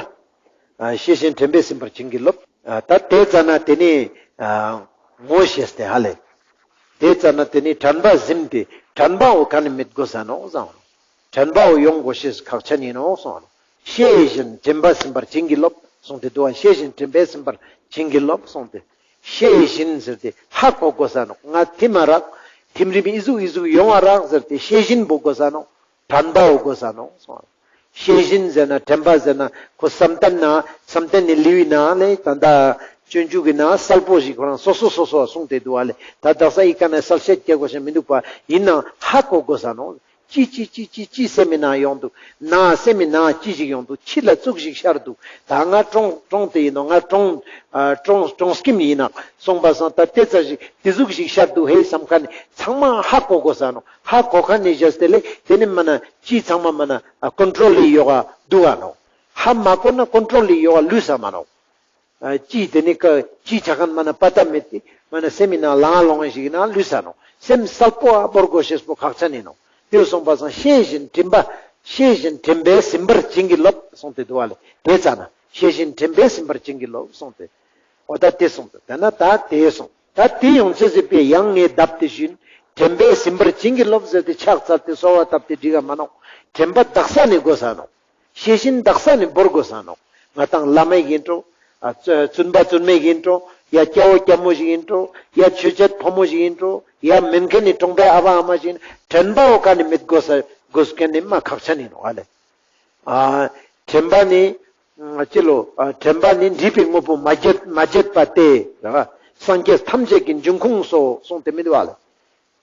ཨ་ཤེས་བཞིན་དྲན་པས་ཟིན་པར་བྱིན་གྱིས་རློབས། ཨ་ད་དེ་ཙ་ན་དེ་ནི་ཨ་ངོ་ཤེས་ཏེ་ཧ་ལེ། དེ་ཙ་ན་དེ་ནི་དྲན་པ་ཟིན་ཏེ་དྲན་པའོ་ག་ནི་མེད་དགོས་ས་ནོག་གསུངས། དྲན་པའོ་ཡོང་དགོས་ཤེས་ཁག་ཆེན་ཡིན་ནོག་གསུངས། ཤེས་བཞིན་དྲན་པས་ཟིན་པར་བྱིན་གྱིས་རློབས་གསུངས་ཏེ་འདུག་པ། ཤེས་བཞིན་དྲན་པས་ཟིན་པར་བྱིན་གྱིས་རློབས་གསུངས་ཏེ། ཤེས་བཞིན་ཟེར་ཏེ་ཧ་གོ་དགོས་ས་ནོག། ང་ཐིམ་མ་རག། ཐིམ་རིམ་ཨི་ཟུག་ཨི་ཟུག་ཡོང་བ་རག་ཟེར་ཏེ་ཤེས་བཞིན་པོ་དགོས་ས་ནོག། དྲན་པའོ་དགོས་ས་ནོག་གསུངས། ཤེས་བཞིན་ཟེར་ན་དྲན་པ་ཟེར་ན་ཁོ་བསམ་གཏན་ན་བསམ་གཏན་ནི་ལེའུའི་ནང་ལེ་ད་ལྟ་སྤྱོད་འཇུག་གི་ནང་གསལ་པོ་ཞིག་ཁོ་རང་སོ་སོ་སོ་སོ་གསུངས་ཏེ་འདུག་པ་ལེ། ད་དག་ས་ཡི་ག་ནས་གསལ་བཤད་རྒྱག་དགོས་ཤེས་མི་འདུག་པ། ཡིན་ནའང་ཧ་གོ་དགོས་ས་ནོག། ཅི་ཅི་ཅི་ཅི་ཅི་སེམས་མི་ནང་ཡོང་འདུག། ན་སེམས་མི་ནང་ཅི་ཞིག་ཡོང་འདུག། ཕྱི་ལ་ཙུག་ཞིག་ཤར་འདུག། ད་ང་གྲོངས་གྲོངས་ཏེ་ཡིན་ནོག། ང་གྲོངས་ཨ་གྲོངས་གྲོངས་སྐྱིམ་ཡིན་ནོག་གསུངས་པ་སང་ད་དེ་ཙ་ཞིག་དེ་ཟུག་ཞིག་ཤར་འདུག་ཧེ་བསམ་མཁན་ནི་ཚང་མ་ཧ་གོ་དགོས་ས་ནོག། ཧ་གོ་མཁན་ནི་བཞག་སྟེ་ལེ་དེ་ནི་མ་ན་ཅི་ཚང་མ་མ་ན་ཨ་ཀོན་ཊྲོལ་ལི་ཡོག་ག་འདུག་ག་ནོག། ཧ་མ་གོ་ན་ཀོན་ཊྲོལ་ལི་ཡོག་ག་ལུས་ས་མ་ནོག། ཨ་ཅི་དེ་ནི་ཀ་ཅི་ཆ་མཁན་མ་ན་པ་ཏ་མེད་དེ་མ་ན་སེམས་མི་ནང་ལང་ལོང་ཞིག་ནང་ལུས་ས་ནོག། སེམས་གསལ་པོ་ཨ་བོར་དགོས་ཤེས་པོ་ཁག་ཆེན་ཡིན་ནོག། དེ་གསུངས་པ་སང་ཤེས་བཞིན་དྲན་པ་ཤེས་བཞིན་དྲན་པས་ཟིན་པར་བྱིན་གྱིས་རློབས་གསུངས་ཏེ་འདུག་པ་ལེ། དེ་ཙ་ན་ཤེས་བཞིན་དྲན་པས་ཟིན་པར་བྱིན་གྱིས་རློབས་གསུངས་ཏེ། འོ་ད་དེ་གསུངས་ཏེ་ད་ན་ད་དེ་གསུངས། ད་དེ་ཡོང་ཚེ་ཟེར་པའི་ཡང་ངས་བརྡབས་ཏེ་ཞུས། དྲན་པས་ཟིན་པར་བྱིན་གྱིས་རློབས་ཟེར་ཏེ་ཕྱག་འཚལ་ཏེ་གསོལ་བ་བཏབ་སྟེ་འགྲིག་ག་མ་ནོག། དྲན་པ་དག་ས་ནས་དགོས་ས་ནོག། ཤེས་བཞིན་དག་ས་ནེ་བོར་དགོས་ས་ནོག། ང་དང་བླ་མ་ཞིག་ཨིན་འགྲོ། ཨ་བཙུན་པ་བཙུན་མ་ཞིག་ཨིན་འགྲོ། ཡ་སྐྱ་བོ་སྐྱ་མོ་ཞིག་ཨིན་འགྲོ། ཡ་ཆོས་བྱེད་ཕོ་མོ་ཞིག་ཨིན་འགྲོ། ཡ་མེན་ཁན་ནི་གྲོང་པའི་ཨ་བ་ཨ་མ་ཞིག་ཨིན། དྲན་པ་བོ་ཀ་ནེ་མེད་དགོས་ས་དགོས་ཁན་ནི་མ་ཁག་ཅན་ཨིན་ནོག་ཨ་ལེ། ཨ་དྲན་པ་ནི་ཨ་ཅི་ལོ། ཨ་དྲན་པ་ནི་འདྲིས་པའི་དངོས་པོ་མ་བརྗེད་མ་བརྗེད་པ་སྟེ། ར་སངས་རྒྱས་ཐམས་ཅད་ཀྱི་འབྱུང་ཁུངས་སོ་གསུངས་ཏེ་མི་འདུག་ཨ་ལེ།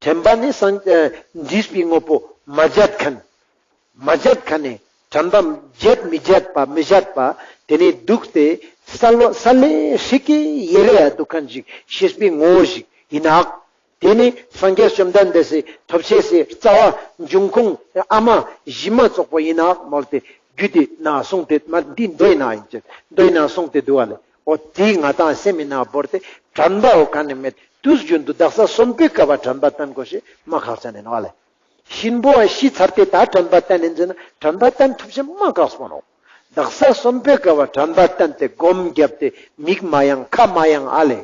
དྲན་པ་ནི་སངས་ཨ་འདྲིས་པའི་དངོས་པོ་མ་བརྗེད་ཁན། མ་བརྗེད་ཁན་ནི་དྲན་པ་བརྗེད་མི་བརྗེད་པ་མི་བརྗེད་པ་དེ་ནི་འདུག་སྟེ་ས་ལོ་ས་ལེ་ཧྲིག་གེ་ཡེ་རེ་ཡ་འདུག་ཁན་ཞིག་ཤེས་པའི་ངོ་བོ་ཞིག་ཨིན་ནོག། དེ་ནི་སངས་རྒྱས་བཅོམ་ལྡན་འདས་སི་ཐོབ་བྱའི་སི་རྩ་བ་འབྱུང་ཁུངས་ཨ་མ་གཞི་མ་ཙོགས་པོ་ཨིན་ནོག་མོལ་ཏེ་རྒྱུད་དེ་ན་གསུངས་ཏེ་མ་འདི་མདོའི་ནང་ཨིན་ཅེས་མདོའི་ནང་གསུངས་ཏེ་འདུག་ཨ་ལེ། འོ་དེ་ང་དང་སེམས་མི་ནང་བོར་ཏེ་དྲན་པ་བོ་ཀ་ནེ་མེད་དུས་རྒྱུན་དུ་དག་ས་གསོན་པོའི་སྐབས་བ་དྲན་པ་བསྟེན་དགོས་ཤེས་མ་ཁག་ཅན་ཨིན་ནོག་ཨ་ལེ། གཤིན་པོ་བ་ཤི་ཚར་ཏེ་ད་དྲན་པ་བསྟེན་ཨིན་ཟེར་ན་དྲན་པ་བསྟེན་ཐུབ་ཤེས་མ་ཁག་སོང་ནོག། དག་ས་གསོན་པོའི་སྐབས་བ་དྲན་པ་བསྟེན་ཏེ་སྒོམ་བརྒྱབ་སྟེ་མིག་མ་ཡེངས་ཁ་མ་ཡེངས་ཨ་ལེ།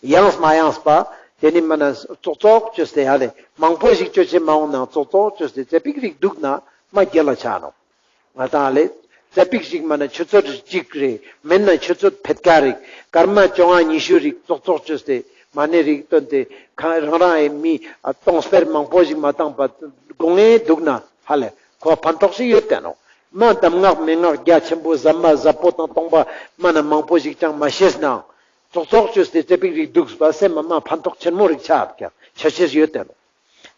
ཡེངས་མ་ཡེངས་པ་དེ་ནི་མ་ན་ཙོག་ཙོག་བཅོས་ཏེ་ཨ་ལེ། མང་པོ་ཞིག་བཅོ་ཅེས་མ་འོང་ན་ཙོག་ཙོག་བཅོས་ཏེ་ཙ་པིག་རིག་འདུག་ན་མ་རྒྱལ་ལ་ཆ་ནོག། ང་དང་ཨ་ལེ། ཙ་པིག་ཞིག་མ་ན་ཆུ་ཚོད་གཅིག་རེ་མེན་ན་ཆུ་ཚོད་ཕེད་ཀ་རེ་སྐར་མ་བཅོ་ལྔ་ཉི་ཤུ་རིག་ཙོག་ཙོག་བཅོས་ཏེ་མ་ཎི་རིག་བཏོན་ཏེ་ཁ་རང་རང་ཨེ་མི་ཨ་སྟོང་སྤེར་མང་པོ་ཞིག་མ་བཏང་པ་དགོངས་ངེ་འདུག་ན་ཧ་ལེ་ཁོ་ཕན་ཐོགས་ཤིག་ཡོད་དེ་ནོག། མ་གདམས་ངག་མན་ངག་རྒྱ་ཆེན་པོ་ཟབ་མ་ཟབ་པོ་དང་སྟོང་པ་མ་ན་མང་པོ་ཞིག་ཅང་མ་ཤེས་ནའང་ཙོག་ཙོག་བཅོས་ཏེ་ཙ་པིག་རིག་འདུག་པ་སེམས་མ་མ་ཕན་ཐོགས་ཆེན་མོ་རིག་ཆ་ཀྱང་ཆ་ཤེས་ཡོད་དེ་ནོག།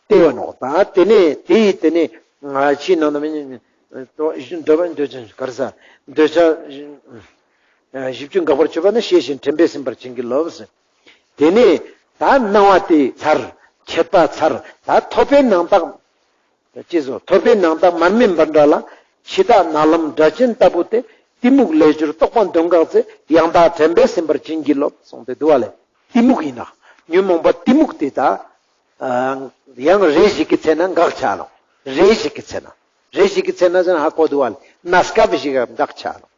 ཏེ་བ་ནོག། ད་ཏེ་ནེ་ཏེ་ཡི་ཏེ་ནེ་ང་ཕྱི་ནང་ན་མི་འདོད་པ་འདོད་ཆེན་ག་རེ་ཟ་འདོད་ཆགས་བཞི་བཅུ་འགག་པར་སྤྱོད་པ་ནི་ཤེས་བཞིན་དྲན་པས་ཟིན་པར་བྱིན་གྱིས་རློབས་ཟེར། ཏེ་ནེ་ད་སྣང་བ་ཏེ་ཚར་མཆེད་པ་ཚར་ད་ཐོབ་པའི་སྣང་བཏགས་ཅི་བཟོ་ཐོབ་པའི་སྣང་བཏགས་མར་མེ་འབར་འདྲ་ལ་འཆི་བདག་ནག་ལམ་སྒྲ་གཅན་ལྟ་བུ་སྟེ། གཏི་མུག་ལས་གྱུར་རྟོག་པ་འདོད་འགག་ཚེ། ཡང་དག་དྲན་པས་ཟིན་པར་བྱིན་གྱིས་རློབས་གསུངས་ཏེ་འདུག་པ་ལེ། གཏི་མུག་ཡིན་ན་ཉོན་མོངས་པ་གཏི་མུག་ཏེ་ད། ཨ་ཡང་རེ་ཞིག་གི་ཚེ་ན་འགག་ཆ་ནོག། རེ་ཞིག་གི་ཚེ་ན། རེ་ཞིག་གི་ཚེ་ན་ཟེར་ན་ཧ་གོ་འདུག་པ་ལེ། གནས་སྐབས་ཤིག་ག་འགག་ཆ་ནོག།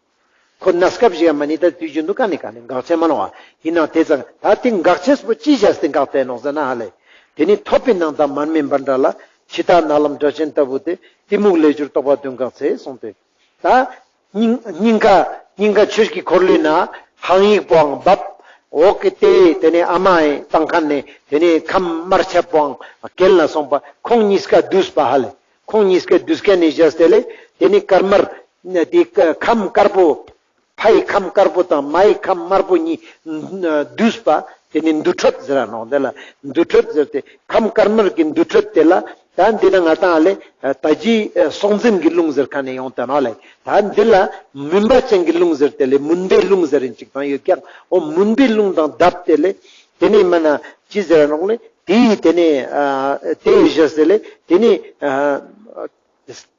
ཁོ་གནས་སྐབས་ཤིག་ག་མ་ནི་ད་དུས་རྒྱུན་དུ་ག་ནི་ག་ནི་འགག་ཆ་མ་ནོག་པ། ཡིན་ནའང་ཏེ་ཙང་ད་ཏེ་འགག་ཆ་པོ་ཅི་བྱས་ཏེ་འགག་ཏེ་ནོག་ཟེར་ན་ཧ་ལེ། ཏེ་ནི་ཐོབ་པའི་སྣང་བཏགས་མར་མེ་འབར་འདྲ་ལ། འཆི་བདག་ནག་ལམ་སྒྲ་གཅན་ལྟ་བུ་སྟེ། གཏི་མུག་ལས་གྱུར་རྟོག་པ་འདོད་འགག་ཚེ་གསུངས་ཏེ། ད་སྙིང་སྙིང་ག་སྙིང་ག་ཆོས་ཀྱི་འཁོར་ལོའི་ནང་ཧཱུྃ་ཡིག་པོའང་བབས། འོག་གི་ཏེ་ཏེ་ནེ་ཨ་མ་ཡི་བཏང་ཁན་ནེ་ཏེ་ནེ་ཁམས་དམར་ཆ་པོའང་གྱེན་ལ་སོང་པ་ཁོང་གཉིས་ཀ་བསྡུས་པ་ཧ་ལེ། ཁོང་གཉིས་ཀ་བསྡུས་ཁན་ནེ་བཞག་སྟེ་ལེ་ཏེ་ནེ་དཀར་དམར་ཏེ་ཁམས་དཀར་པོ་ཕ་ཡི་ཁམས་དཀར་པོ་དང་མ་ཡི་ཁམས་དམར་པོ་གཉིས་བསྡུས་པ་ཏེ་ནེ་འདུ་འཕྲོད་ཟེར་ར་ནོག། འདི་ལ་འདུ་འཕྲོད་ཟེར་ཏེ་ཁམས་དཀར་དམར་གྱི་འདུ་འཕྲོད་དེ་ལ་ད་འདི་ན་ང་དང་ལེ་ད་ཅི་སྲོག་འཛིན་གྱི་རླུང་ཟེར་ཁན་ནེ་ཡོང་ད་ནོག་ལེ། ད་འདི་ལ་མུན་པ་ཅན་གྱི་རླུང་ཟེར་ཏེ་ལེ་མུན་པའི་རླུང་ཟེར་རིན་ཅིག་དང་ཡོད་ཀྱག། འོ་མུན་པའི་རླུང་དང་བསྡེབས་ཏེ་ལེ་ཏེ་ནེ་མ་ན་ཅི་ཟེར་ར་ནོག་ལེ། ཏེ་ཡི་ཏེ་ནེ་ཨ་ཏེ་ཡི་བཞག་སྟེ་ལེ་ཏེ་ནེ་ཨ་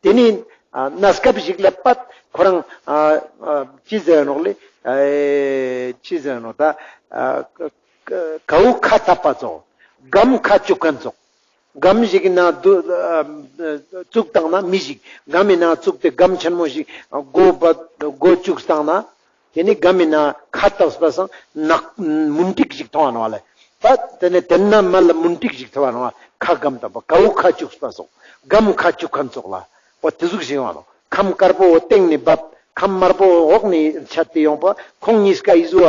ཏེ་ནེ་ཨ་གནས་སྐབས་ཤིག་ལ་པད་ཁོ་རང་ཨ་ཨ་ཅི་ཟེར་ར་ནོག་ལེ། ཨེ་ཅི་ཟེར་ར་ནོག་ད་ཨ་ཀ་ཀ་གའུ་ཁ་བཏབ་པ་ཙོགས། སྒམ་ཁ་བཅུག་ཁན་ཙོགས། སྒམ་ཞིག་གི་ནང་དུ་ཨ་བཙུགས་བཏང་ན་མི་ཞིག་སྒམ་མི་ནང་བཙུགས་ཏེ་སྒམ་ཆེན་མོ་ཞིག་སྒོ་བ་སྒོ་བཅུག་བཏང་ན། ཏེ་ནེ་སྒམ་མི་ནང་ཁ་བཏབ་པ་སང་ནག་མུན་ཏིག་ཞིག་མཐོང་བ་ནོག་ལེ། ད་ཏེ་ནེ་ཏེ་ན་མ་ལ་མུན་ཏིག་ཞིག་མཐོང་བ་ནོག། ཁ་སྒམ་བཏབ་པ་གའུ་ཁ་བཅུག་པ་སོགས་སྒམ་ཁ་བཅུག་ཁན་ཙོགས་ལ་འོ་ཏེ་ཟུག་ཞིག་ཡོང་བ་ནོག། ཁམས་དཀར་པོ་འོ་སྟེང་ནེ་བབས་ཁམས་དམར་པོ་འོག་ནེ་ཆད་དེ་ཡོང་པ་ཁོང་གཉིས་ཀ་ཡི་ཟུ་བ་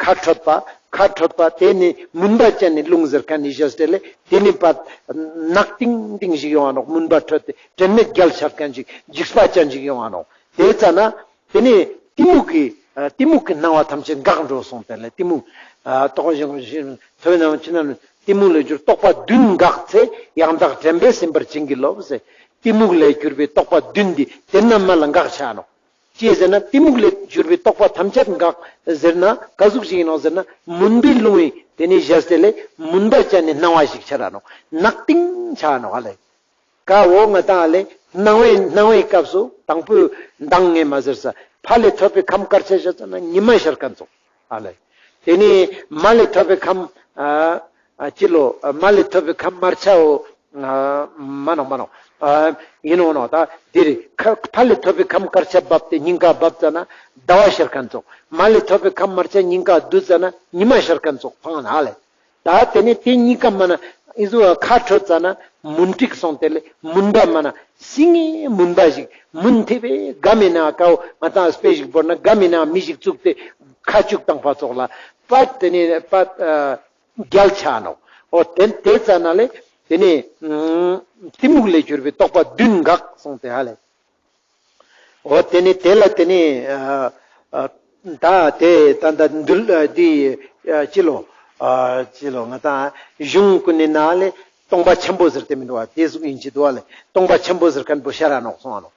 ཁ་འཕྲོད་པ་ཁ་འཕྲོད་པ་ཏེ་ནེ་མུན་པ་ཅན་ནི་རླུང་ཟེར་ཁན་ནི་བཞག་སྟེ་ལེ་ཏེ་ནེ་པད་ནག་ཏིང་ཏིང་ཞིག་ཡོང་བ་ནོག། མུན་པ་འཕྲོད་དེ་དྲན་མེད་རྒྱལ་ཆ་ཁན་ཞིག་འཇིགས་པ་ཅན་ཞིག་ཡོང་བ་ནོག། ཏེ་ཙ་ན། ཏེ་ནེ་གཏི་མུག་གི་ཨ་གཏི་མུག་གི་སྣང་བ་ཐམས་ཅད་འགག་འགྲོ་སོང་སྟེ་ལེ་གཏི་མུག་ཨ་རྟོག་ཞིང་ཞིང་ཐོས་རྣམས་ཕྱི་ནང་གཏི་མུག་ལས་གྱུར་རྟོག་པ་བདུན་འགག་ཚེ་ཡང་དག་དྲན་པས་ཟིན་པར་བྱིན་གྱིས་རློབས་ཟེར། གཏི་མུག་ལས་གྱུར་པའི་རྟོག་པ་བདུན་འདི་ཏེ་ན་མ་ལ་འགག་ཆ་ནོག། ཅི་ཟེར་ན་གཏི་མུག་ལས་གྱུར་པའི་རྟོག་པ་ཐམས་ཅད་འགག་ཟེར་ན་ག་ཟུག་ཞིག་ཡིན་ནོག་ཟེར་ན་མུན་པའི་རླུང་བའི་ཏེ་ནེ་བཞག་སྟེ་ལེ་མུན་པ་ཅན་ནི་སྣང་བ་ཞིག་ཆ་ར་ནོག། ནག་ཏིང་ཆ་ནོག་ཨ་ལེ། ཀ་བོ་ང་དང་ཨ་ལེ་སྣང་བའི་སྣང་བའི་སྐབས་སུ་དང་པོའི་མདང་ངས་མ་ཟེར་ས་ཕ་ལས་ཐོབ་པའི་ཁམས་དཀར་ཆ་ཤར་ཙ་ན་ཉི་མ་ཤར་ཁན་ཙོགས་ཨ་ལེ། ཏེ་ནེ་མ་ལས་ཐོབ་པའི་ཁམས་ཨ་ཨ་ཅི་ལོ་ཨ་མ་ལས་ཐོབ་པའི་ཁམས་དམར་ཆའོ་ཨ་མ་ནོག་མ་ནོག་ཨ་ཡིན་ནོག་ནོག། ད་འདིར་ཁ་ཕ་ལས་ཐོབ་པའི་ཁམས་དཀར་ཆ་བབས་ཏེ་སྙིང་ག་བབས་ཙ་ན་ཟླ་བ་ཤར་ཁན་ཙོགས། མ་ལས་ཐོབ་པའི་ཁམས་དམར་ཆ་སྙིང་ག་བསྡུས་ཙ་ན་ཉི་མ་ཤར་ཁན་ཙོགས་ཕང་ན་ཨ་ལེ། ད་ཏེ་ནེ་ཏེ་གཉིས་ཀ་མ་ན་ ཨི་ཟུ་ཁ་འཕྲོད་ཙ་ན་མུན་ཏིག་སོང་སྟེ་ལེ་མུན་པ་མ་ན་སིང་ངེ་མུན་པ་ཞིག་མུན་ཐེབས་པའི་ག་མེ་ན་ཀའོ་ང་ཏང་སྤེ་ཞིག་བོར་ན་ག་མེ་ན་མི་ཞིག་བཙུགས་ཏེ་ཁ་བཅུག་བཏང་པ་ཙོགས་ལ་པད་དེ་ནི་པད་རྒྱལ་ཆ་ནོག། འོ་དེ་དེ་ཙ་ན་ལེ་དེ་ནི་གཏི་མུག་ལས་གྱུར་པའི་རྟོག་པ་བདུན་འགག་སོང་སྟེ་ཧ་ལེ། འོ་དེ་ནི་དེ་ལ་དེ་ནི་ཨ་ཨ་ད་དེ་ད་ད་འདུལ་ཨ་འདི་ཨ་ཅི་ལོ་ཨ་ཅི་ལོ་ང་ཏང་གཞུང་ཀུན་ནི་ནང་ལེ་སྟོང་པ་ཆེན་པོ་ཟེར་ཏེ་མི་འདུག་པ། དེ་ཟུག་ཡིན་གྱི་འདུག་པ་ལེ། སྟོང་པ་ཆེན་པོ་ཟེར་མཁན་པོ་ཤར་ར་ནོག་སོང་ཨ་ནོ།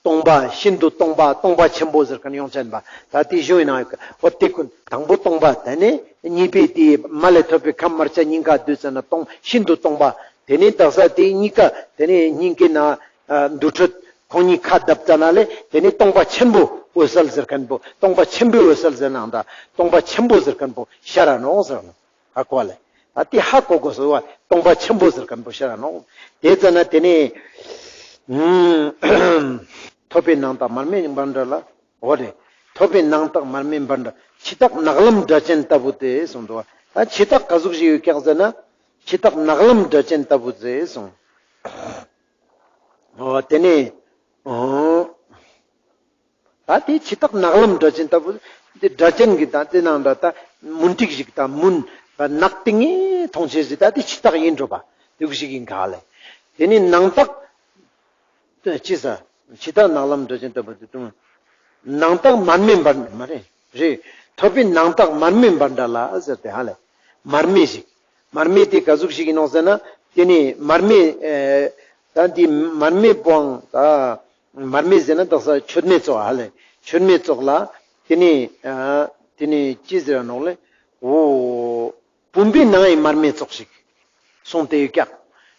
སྟོང་པ་ཤིན་ཏུ་སྟོང་པ་སྟོང་པ་ཆེན་པོ་ཟེར་མཁན་ཡོང་ཅན་པ་ད་དེ་གཞུང་ཡིན་ནང་ཡོད་ཀ། འོ་དེ་ཀུན་དང་པོ་སྟོང་པ་དེ་ནི་གཉིས་པའི་དེ་མ་ལས་ཐོབ་པའི་ཁམས་དམར་ཆ་སྙིང་ག་བསྡུས་ཙ་ན་སྟོང་ཤིན་ཏུ་སྟོང་པ། དེ་ནི་དག་ས་དེ་གཉིས་ཀ་དེ་ནི་སྙིང་གའི་ནང་ཨ་འདུ་འཕྲོད་ཁོང་གཉིས་ཁ་བརྡབ་ཙ་ན་ལེ་དེ་ནི་སྟོང་པ་ཆེན་པོ་འོད་གསལ་ཟེར་མཁན་པོ་སྟོང་པ་ཆེན་པོའི་འོད་གསལ་ཟེར་ནའང་འདྲ་སྟོང་པ་ཆེན་པོ་ཟེར་མཁན་པོ་ཤར་ར་ནོག་ཟེར་ནོག། ཧ་གོ་ལེ། ད་དེ་ཧ་གོ་དགོས་སོ་བ་སྟོང་པ་ཆེན་པོ་ཟེར་མཁན་པོ་ཤར་ར་ནོག། དེ་ཙ་ན་དེ་ནི་ཐོབ་པའི་ནང་རྟགས་མར་མེ་འབར་འདྲ་ལ། འོ་རེད། ཐོབ་པའི་ནང་རྟགས་མར་མེ་འབར་འདྲ། འཆི་བདག་ནག་ལམ་སྒྲ་ཅན་ལྟ་བུ་སྟེ་གསུངས་འདུག་པ། ད་འཆི་བདག་ག་ཟུག་ཞིག་ཡོད་ཀྱག་ཟེར་ན། འཆི་བདག་ནག་ལམ་སྒྲ་ཅན་ལྟ་བུ་སྟེ་གསུངས། འོ་དེ་ནས། འོ། ད་དེ་འཆི་བདག་ནག་ལམ་སྒྲ་ཅན་ལྟ་བུ། དེ་སྒྲ་ཅན་གྱི་ད་དེ་ནང་འདྲ་ད་མུན་ཏིག་ཞིག་ད་མུན། ནག་ཏིང་ངེ་མཐོང་ཆེས་ཞིག་ད་དེ་འཆི་བདག་ཡིན་འགྲོ་པ། དེ་གུ་ཞིག་ཡིན་ག་ལེ། དེ་ནས་ནང་རྟགས། ཅི་ཟེར། འཆི་བདག་ནག་ལམ་སྒྲ་ཅན་ལྟ་བུ་དེ་དུང་། ནང་རྟགས་མར་མེ་འབར་མ་རེད། རེད། ཐོབ་པའི་ནང་རྟགས་མར་མེ་འབར་འདྲ་ལ་ཟེར་ཏེ་ཧ་ལེ། མར་མེ་ཞིག། མར་མེ་དེ་ག་ཟུག་ཞིག་ཡིན་ནོག་ཟེར་ན། དེ་ནི་མར་མེ། ཨེ། ད་འདི་མར་མེ་པོའང་ད། མར་མེ་ཟེར་ན་དག་ས་མཆོད་མེ་ཙོགས་ཧ་ལེ། མཆོད་མེ་ཙོགས་ལ། དེ་ནི། ཨ། དེ་ནི་ཅི་ཟེར་ནོག་ལེ། འོ། བུམ་པའི་ནང་ཡི་མར་མེ་ཙོགས་ཤིག། སོང་སྟེ་ཡོད་ཀྱག།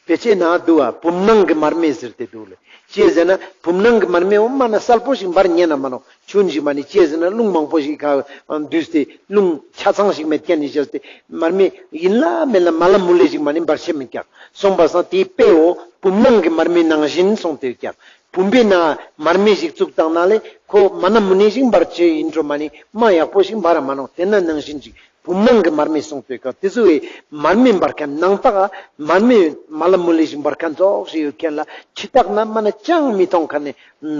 དཔེ་ཆའི་ནང་འདུག་པ། བུམ་ནང་གི་མར་མེ་ཟེར་ཏེ་འདུག་ལེ། ཅི་ཟེར་ན་བུམ་ནང་གི་མར་མེ་འོ་མ་ན་གསལ་པོ་ཞིག་འབར་ཉན་ན་མ་ནོག། ཆུན་ཞིག་མ་ནི་ཅི་ཟེར་ན་རླུང་མང་པོ་ཞིག་ག་འདུས་ཏེ་རླུང་ཆ་ཚང་ཞིག་མེད་མཁན་ནི་བྱས་ཏེ་མར་མེ་ཡིན་ལ་མིན་ལ་མ་ལ་མུ་ལེ་ཞིག་མ་ནི་འབར་ཤེས་མེད་ཀྱག། སོང་པ་སང་དེའི་དཔེའོ་བུམ་ནང་གི་མར་མེ་ནང་བཞིན་སོང་སྟེ་ཡོད་ཀྱག། བུམ་པའི་ནང་མར་མེ་ཞིག་བཙུགས་བཏང་ན་ལེ་ཁོ་མ་ན་མུ་ནེ་ཞིག་འབར་ཆེ་ཡིན་འགྲོ་མ་ནི་མ་ཡག་པོ་ཞིག་འབར་མ་ནོག། དེ་ན་ནང་བཞིན་ཞིག། བུམ་ནང་གི་མར་མེ་སོང་སྟེ་ཀ་དེ་ཚོ་བའི་མར་མེ་འབར་མཁན་ནང་རྟགས་མར་མེ་མ་ལ་མུ་ལེ་ཞིག་འབར་མཁན་ཙོགས་ཞིག་ཡོད་མཁན་ལ་འཆི་བདག་ན་མ་ན་ཅང་མི་མཐོང་མཁན་ནི་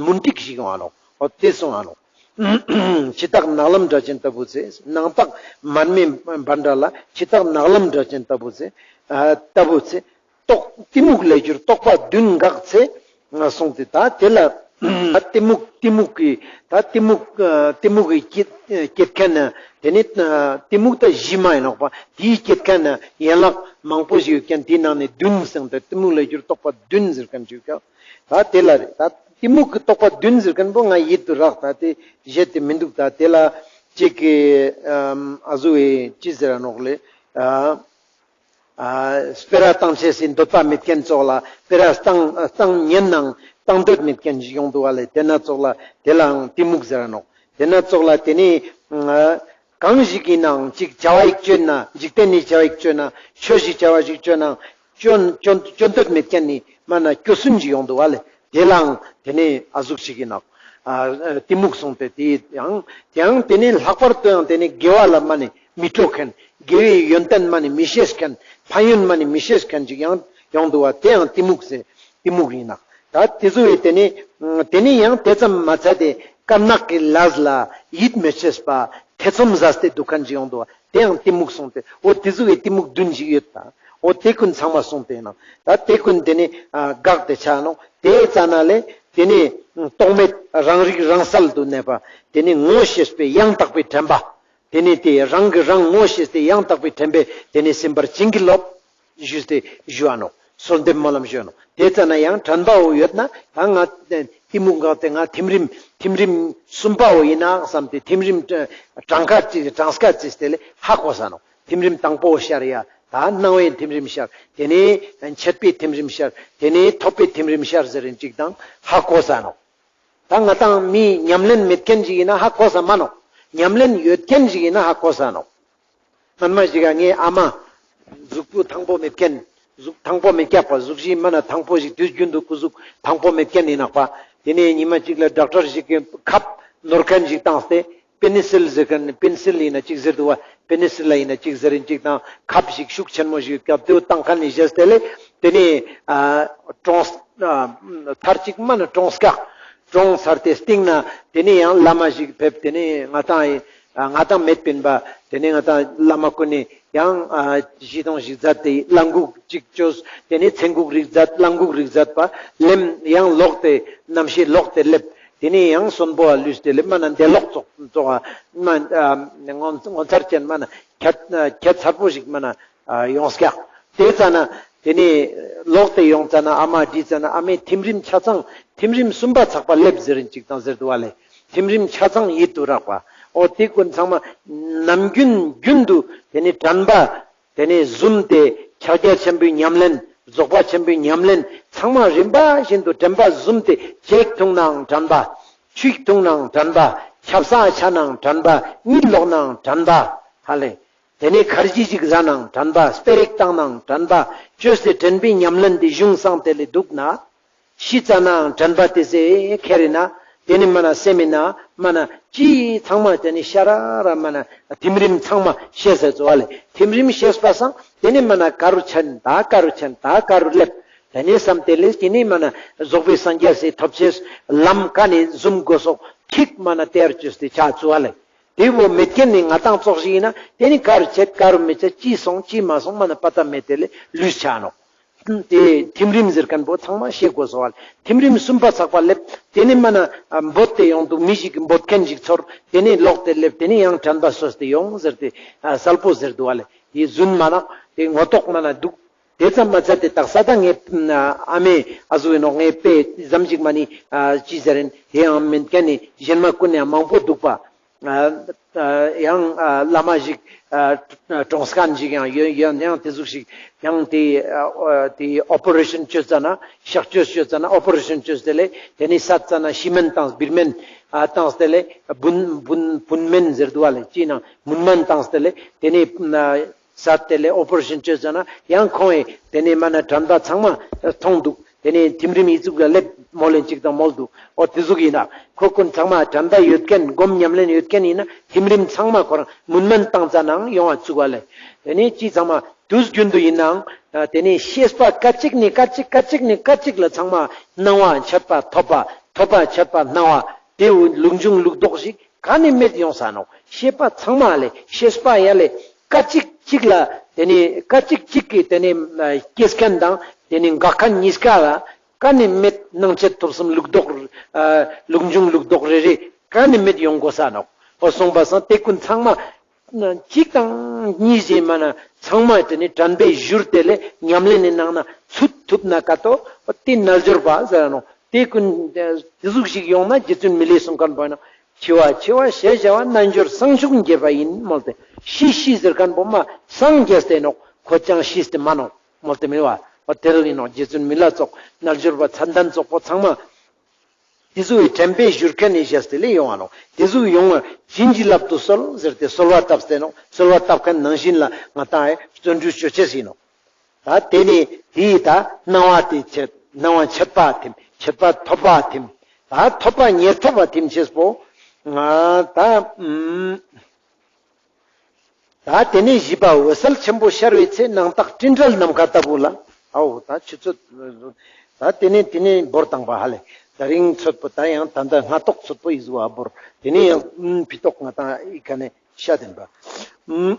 མུན་ཏིག་ཞིག་ཡོང་ང་ནོག། འོ་དེ་སོང་ང་ནོག། འཆི་བདག་ནག་ལམ་སྒྲ་ཅན་ལྟ་བུ་ཚེ། ནང་རྟགས་མར་མེ་འབར་འདྲ་ལ་འཆི་བདག་ནག་ལམ་སྒྲ་ཅན་ལྟ་བུ་ཚེ། ཨ། ལྟ་བུ་ཚེ། རྟོག་གཏི་མུག་ལས་གྱུར་རྟོག་པ་བདུན་འགགས་ཚེ། ང་སོང་སྟེ་ད་དེ་ལ་ད་གཏི་མུག་གཏི་མུག་གི་ད་གཏི་མུག་ཨ་གཏི་མུག་གི་སྐྱེད་སྐྱེད་མཁན་ནི་དེ་ནི་ཨ་གཏི་མུག་ད་གཞི་མ་ཡིན་ནོག་པ། དེའི་སྐྱེད་མཁན་ནི་ཡན་ལག་མང་པོ་ཞིག་ཡོད་མཁན་དེའི་ནང་ནས་བདུན་ཟེར་ཏེ་གཏི་མུག་ལས་གྱུར་རྟོག་པ་བདུན་ཟེར་མཁན་ཅིག་ཡོད་ཀྱག། ད་དེ་ལ་རེད། ད་གཏི་མུག་གི་རྟོག་པ་བདུན་ཟེར་མཁན་པོ་ང་ཡིད་དུ་རག། ད་དེ་བཞེད་དེ་མི་འདུག། ད་དེ་ལ་ཅིག་གི་ཨ་ཨ་ཟུ་བའི་ཅི་ཟེར་ར་ནོག་ལེ། ཨ། ཨ། སྤེ་ར་བཏང་ཆེས་སི་འདོད་པ་མེད་མཁན་ཙོགས་ལ་སྤེ་ར་བཏང་བཏང་ཉན་ནའང་བཏང་འདོད་མེད་མཁན་ཞིག་ཡོང་འདུག་པ་ལེ། དེ་ན་ཙོགས་ལ་དེ་ལའང་གཏི་མུག་ཟེར་ར་ནོག། དེ་ན་ཙོགས་ལ་དེ་ནི་ཨ་གང་ཞིག་ཡིན་ནའང་ཅིག་བྱ་བ་ཞིག་བཅོས་ན་འཇིག་རྟེན་ནི་བྱ་བ་ཞིག་བཅོས་ན་ཆོས་ཞིག་བྱ་བ་ཞིག་བཅོས་ན་བཅོ་བཅོ་བཅོ་འདོད་མེད་མཁན་ནི་མ་ན་སྐྱོ་སུན་ཞིག་ཡོང་འདུག་པ་ལེ། དེ་ལའང་དེ་ནི་ཨ་ཟུག་ཞིག་ཡིན་ནོག། ཨ་གཏི་མུག་སོང་སྟེ་དེ་ཡང་དེའང་དེ་ནི་ལྷག་པར་དུ་ཡང་དེ་ནི་དགེ་བ་ལ་མ་ནི་མི་སྤྲོ་མཁན། དགེ་བའི་ཡོན་ཏན་མ་ནི་མི་ཤེས་མཁན། ཕན་ཡོན་མ་ནི་མི་ཤེས་མཁན་ཅིག་ཡང་ཡོང་འདུག་པ། དེ་ཡང་གཏི་མུག་ཟེར་གཏི་མུག་ཡིན་ནོག། ད་དེ་ཚོ་བའི་དེ་ནི་དེ་ནི་ཡང་དེ་ཙམ་མ་ཚད་དེ་དཀར་ནག་གི་ལས་ལ་ཡིད་མི་ཆེས་པ་ཐེ་ཚོམ་ཟ་སྟེ་འདུག་མཁན་ཅིག་ཡོང་འདུག་པ། དེ་ཡང་གཏི་མུག་སོང་སྟེ་འོ་དེ་ཚོ་བའི་གཏི་མུག་བདུན་ཞིག་ཡོད་ད། འོ་དེ་ཀུན་ཚང་མ་སོང་སྟེ་ཡིན་ནོག། ད་དེ་ཀུན་དེ་ནི་ཨ་འགགས་ཏེ་ཆ་ནོག། དེ་ཙ་ན་ལེ་དེ་ནི་རྟོག་མེད་རང་རིག་རང་གསལ་དུ་གནས་པ། དེ་ནི་ངོ་ཤེས་པའི་ཡང་དག་པའི་དྲན་པ། དེ་ནི་དེ་རང་གི་རང་ངོ་ཤེས་ཏེ་ཡང་དག་པའི་དྲན་པས་དེ་ནི་སེམས་པར་བྱིན་གྱིས་རློབས། ཞུས་ཏེ་ཞུ་བ་ནོག། གསོལ་འདེབས་སྨོན་ལམ་ཞུ་བ་ནོག། དེ་ཙ་ན་ཡང་དྲན་པའོ་ཡོད་ན་ད་ང་གཏི་མུག་འགགས་ཏེ་ང་ཐིམ་རིམ་ཐིམ་རིམ་གསུམ་པའོ་ཡིན་ན་བསམ་སྟེ་ཐིམ་རིམ་གྲངས་ཀ་ཅིག་གྲངས་ཀ་ཅིག་དེ་ལས་ཧ་གོ་ས་ནོག། ཐིམ་རིམ་དང་པོ་ཤར་ཡ། ད་སྣང་བའི་ཐིམ་རིམ་ཤར། དེ་ནས་མཆེད་པའི་ཐིམ་རིམ་ཤར། དེ་ནས་ཐོབ་པའི་ཐིམ་རིམ་ཤར་ཟེར་རིན་ཅིག་དང་ཧ་གོ་ས་ནོག། ད་ང་ཏང་མི་ཉམས་ལེན་མེད་མཁན་ཞིག་ཡིན་ན་ཧ་གོ་ས་མ་ནོག། ཉམས་ལེན་ཡོད་མཁན་ཞིག་ཡིན་ན་ཧ་གོ་ས་ནོག། སྔན་མ་ཞིག་ག་ངའི་ཨ་མ་གཟུགས་པོ་ཐང་པོ་མེད་མཁན། གཟུགས་ཐང་པོ་མེད་ཀྱག་པ། གཟུགས་གཞི་མ་ན་ཐང་པོ་ཞིག་དུས་རྒྱུན་དུ་སྐུ་གཟུགས་ཐང་པོ་མེད་མཁན་ཡིན་ནོག་པ། དེ་ནས་ཉི་མ་གཅིག་ལ་ཌོག་ཊར་ཞིག་གི་ཁབ་ནོར་མཁན་ཞིག་བཏང་སྟེ་པེ་ནི་སིལ་ཟེར་མཁན། པེན་སིལ་ཡིན་ན་གཅིག་ཟེར་འདུག་པ། པེ་ནི་སི་ལིན་ཡིན་ན་ཅིག་ཟེར་རིན་ཅིག་དང་ཁབ་ཞིག་ཤུགས་ཆེན་མོ་ཞིག་ཡོད་ཀྱག་དེ་བོ་བཏང་མཁན་ནི་བཞེས་ཏེ་ལེ། དེ་ནི་ཨ་གྲོངས་ཨ་ཚར་ཅིག་མ་ན་གྲོངས་ཀྱག། གྲོངས་ཚར་ཏེ་སྟིང་ན་དེ་ནི་ཡང་བླ་མ་ཞིག་ཕེབས། དེ་ནི་ང་ཏང་ཨ་ང་ཏང་མེད་པིན་པ། དེ་ནི་ང་ཏང་བླ་མ་ཀུན་ནི་ཡང་ཨ་ཞིག་དང་ཞིག་མཛད་དེ་བླ་འགུགས་ཅིག་བཅོས། དེ་ནི་ཚེ་འགུགས་རིགས་མཛད། བླ་འགུགས་རིགས་མཛད་པ་ལེམ་ཡང་ལོག་སྟེ་རྣམ་ཤེས་ལོག་སྟེ་སླེབས། དེ་ནས་ཡང་གསོན་པོ་ལ་ལུས་ཏེ་ལེ་མ་ན་འདས་ལོག་ཙོགས་ཙོགས་མ་ངོ་ངོ་མཚར་ཅན་མ་ན་ཁྱད་ཁྱད་མཚར་པོ་ཞིག་མ་ན་ཡོངས་ཀྱག། དེ་ཙ་ན་དེ་ནས་ལོག་སྟེ་ཡོང་ཙ་ན་ཨ་མ་དྲིས་ཙ་ན་ཨ་མའི་ཐིམ་རིམ་ཆ་ཚང་ཐིམ་རིམ་གསུམ་པ་ཚག་པ་ལེབ་ཟེར་རིན་ཅིག་དང་ཟེར་དུ་བ་ལེ། ཐིམ་རིམ་ཆ་ཚང་ཡིད་དུ་རག་པ། འོ་དེ་ཀུན་ཚང་མ་ནམ་རྒྱུན་རྒྱུན་དུ་དེ་ནས་དྲན་པ། དེ་ནས་བཟུམ་སྟེ་ཕྱག་རྒྱ་ཆེན་པོའི་ཉམས་ལེན། རྫོགས་པ་ཆེན་པོའི་ཉམས་ལེན་ཚང་མ་རིམ་པ་བཞིན་དུ་དྲན་པ་བཟུམ་སྟེ་ལྕེ་འཐུང་ནའང་དྲན་པ། ཆུ་འཐུང་ནའང་དྲན་པ། ཆབ་གསང་ཆ་ནའང་དྲན་པ། གཉིད་ལོག་ནའང་དྲན་པ། ཧ་ལེ། དེ་ནས་ཁར་ཇི་ཞིག་ཟ་ནའང་དྲན་པ། སྤེ་ར་ཞིག་བཏང་ནའང་དྲན་པ། བཅོས་ཏེ་དྲན་པའི་ཉམས་ལེན་དེ་གཞུང་བསྲངས་ཏེ་ལེ་འདུག་ན། ཤི་ཙ་ནའང་དྲན་པ་དེ་ཟེར་ཁྱེར་ན། དེ་ནི་མ་ན་སེམས་མི་ན་མ་ན་ཅི་ཚང་མ་དེ་ནི་ཤ་ར་ར་མ་ན་ཐིམ་རིམ་ཚང་མ་ཤེས་ཟེར་ཙོ་བ་ལེ། ཐིམ་རིམ་ཤེས་པ་སང་དེ་ནི་མ་ན་ག་རུ་ཆེན་ད་ག་རུ་ཆེན་ད་ག་རུ་སླེབས། དེ་ནི་བསམ་དེ་ལེ་དེ་ནི་མ་ན་རྫོགས་པའི་སངས་རྒྱས་སི་ཐོབ་ཆེས་ལམ་ཀ་ནི་བཟུམ་དགོས་སོག་ཐིག་མ་ན་དེར་བཅོས་ཏེ་ཆ་ཙོ་བ་ལེ། དེ་བོ་མེད་མཁན་ནི་ང་ཏང་ཙོགས་ཤིག་ཡིན་ན་དེ་ནི་ག་རུ་ཆེད་ག་རུ་མི་ཆེད་ཅི་སོང་ཅི་མ་སོང་མ་ན་པ་ཏ་མེད་དེ་ལེ་ལུས་ཆ་ནོག། དེ་ཐིམ་རིམ་ཟེར་མཁན་པོ་ཚང་མ་ཤེས་དགོས་སོ་བ། ཐིམ་རིམ་གསུམ་པ་ཚག་པ་ལེབ། དེ་ནི་མ་ན་ཨ་འབོད་དེ་ཡོང་དུག། མི་ཞིག་གི་འབོད་མཁན་ཞིག་ཚོར། དེ་ནི་ལོག་སྟེ་ལེབ། དེ་ནི་ཡང་དྲན་པ་གསོས་ཏེ་ཡོང་ཟེར་ཏེ་ཨ་གསལ་པོ་ཟེར་དུག་བ་ལེ། དེ་རྫུན་མ་ན་དེ་ངོ་ཐོག་མ་ན་དུག། དེ་ཙམ་མ་ཚད་དེ་དག་ས་ད་ངའི་ཨ་མའི་ཨ་ཟུག་ཡིན་ནོག། ངའི་པེ་ཙམ་ཞིག་མ་ནི་ཨ་ཅི་ཟེར་ཡིན་དེ་ཡང་མིན་མཁན་ནི་གཞན་མ་ཀུན་ནི་ཡང་མང་པོ་དུག་པ། ཨ་ཨ་ཡང་ཨ་བླ་མ་ཞིག་ཨ་གྲོངས་མཁན་ཞིག་ཡང་ཡོད། ཡང་ཡང་དེ་ཟུག་ཞིག་ཡང་དེ་ཨ་དེ་ཨོ་པ་རེ་ཤན་བཅོས་ཙ་ན་གཤག་བཅོས་བཅོས་ཙ་ན་ཨོ་པ་རེ་ཤན་བཅོས་ཏེ་ལེ་དེ་ནི་སད་ཙ་ན་ཤི་སྨན་བཏང་སྦིར་སྨན་ཨ་བཏང་སྟེ་ལེ་བུན་བུན་བུན་སྨན་ཟེར་དུག་བ་ལེ་ཅི་ནང་མུན་སྨན་བཏང་སྟེ་ལེ་དེ་ནི་ཨ་སད་དེ་ལེ་ཨོ་པ་རེ་ཤན་བཅོས་ཙ་ན་ཡང་ཁོང་ངི་དེ་ནི་མ་ན་དྲན་པ་ཚང་མ་ཐོང་དུག། དེ་ནས་ཐིམ་རིམ་ཡི་ཙུག་ལ་སླེབས་མོལ་ལེན་ཅིག་དང་མོལ་དུག། འོ་དེ་ཟུག་ཡིན་ན་ཁོ་ཀུན་ཚང་མ་དྲན་པ་ཡོད་མཁན་སྒོམ་ཉམས་ལེན་ཡོད་མཁན་ཡིན་ན་ཐིམ་རིམ་ཚང་མ་ཁོ་རང་མུན་སྨན་བཏང་ཙ་ནའང་ཡོང་བ་ཙུག་བ་ལེ། དེ་ནས་ཅི་ཚང་མ་དུས་རྒྱུན་དུ་ཡིན་ནའང་དེ་ནས་ཤེས་པ་སྐད་ཅིག་ནས་སྐད་ཅིག་སྐད་ཅིག་ནས་སྐད་ཅིག་ལ་ཚང་མ་སྣང་བ་མཆེད་པ་ཐོབ་པ་ཐོབ་པ་མཆེད་པ་སྣང་བ་དེ་བོ་ལུགས་འབྱུང་ལུགས་ལྡོག་ཞིག་ག་ནི་མེད་ཡོང་ས་ནོག། ཤེས་པ་ཚང་མ་ལེ་ཤེས་པ་ཡ་ལེ་སྐད་ཅིག་གཅིག་ལ་དེ་ནི་སྐད་ཅིག་གཅིག་གི་དེ་ནི་སྐྱེས་མཁན་དང་དེ་ནི་འགག་མཁན་གཉིས་ཀ་ལ་ག་ནི་མེད་སྣང་མཆེད་ཐོབ་གསུམ་ལུགས་ལྡོག་ཨ་ལུགས་འབྱུང་ལུགས་ལྡོག་རེ་རེ་ག་ནི་མེད་ཡོང་དགོས་ས་ནོག། འོ་སོང་པ་སང་དེ་ཀུན་ཚང་མ་གཅིག་དང་གཉིས་ཞེས་མ་ན་ཚང་མ་དེ་ནི་དྲན་པའི་བཞུར་དེ་ལེ་ཉམས་ལེན་ནི་ནང་ན་ཚུད་ཐུབ་ན་ཀ་ཏོ་དེ་རྣལ་འབྱོར་པ་ཟེར་ར་ནོག། དེ་ཀུན་དེ་ཟུག་ཞིག་ཡོང་ན་རྗེ་བཙུན་མི་ལས་གསུང་མཁན་པོ་ཡིན་ནོག། འཆི་བ་འཆི་བ་ཞེས་བྱ་བ་རྣལ་འབྱོར་སངས་ཆུང་རྒྱས་པ་ཡིན་མོལ་ཏེ། ཤི་ཤི་ཟེར་མཁན་པོ་མ་སངས་རྒྱས་ཏེ་ནོག། ཁོ་ཅང་ཤི་སྟེ་མ་ནོག་མོལ་ཏེ་མི་བ། འོ་དེ་རུ་ཡིན་ནོག། རྗེ་བཙུན་མི་ལ་ཙོགས་རྣལ་འབྱོར་པ་མཚན་ལྡན་ཙོགས་པོ་ཚང་མ་དེ་ཟུག་གི་དྲན་པའི་བཞུར་མཁན་ནི་བཞེས་ཏེ་ལེ་ཡོང་བ་ནོག། དེ་ཟུག་ཡོང་བ་བྱིན་གྱིས་བརླབ་ཏུ་གསོལ་ཟེར་ཏེ་གསོལ་བ་བཏབ་སྟེ་ནོག། གསོལ་བ་བཏབ་མཁན་ནང་བཞིན་ལ་ང་ཏང་ཨེ་བརྩོན་འགྲུས་ཅོ་ཅེས་ཡིན་ནོག། ད་དེ་ནི་དེའི་ད་སྣང་བ་དེ་མཆེད་སྣང་བ་མཆེད་པ་ཐིམ་མཆེད་པ་ཐོབ་པ་ཐིམ། ད་ཐོབ་པ་ཉེར་ཐོབ་པ་ཐིམ་ཅེས་པོ། ང་ད་ཨུམ། ད་དེ་ནས་བཞི་པ་འོད་གསལ་ཆེན་པོ་ཤར་བའི་ཚེ་སྣང་བཏགས་སྤྲིན་བྲལ་ནམ་མཁའ་ལྟ་བུ་ལ། ཨའོ་ད་ཆུ་ཚོད། ད་དེ་ནས་དེ་ནས་འབོར་དང་པ་ཧ་ལེ། ད་རིང་ཚོད་པོ་ད་ཡང་ད་ད་སྔ་ཐོག་ཚོད་པོ་ཡི་ཟུ་བ་འབོར། དེ་ནས་ཡང་ཨུམ་ཕི་ཏོག་ང་ཏང་ཨི་ཁ་ནས་ཤ་དེན་པ། ཨུམ།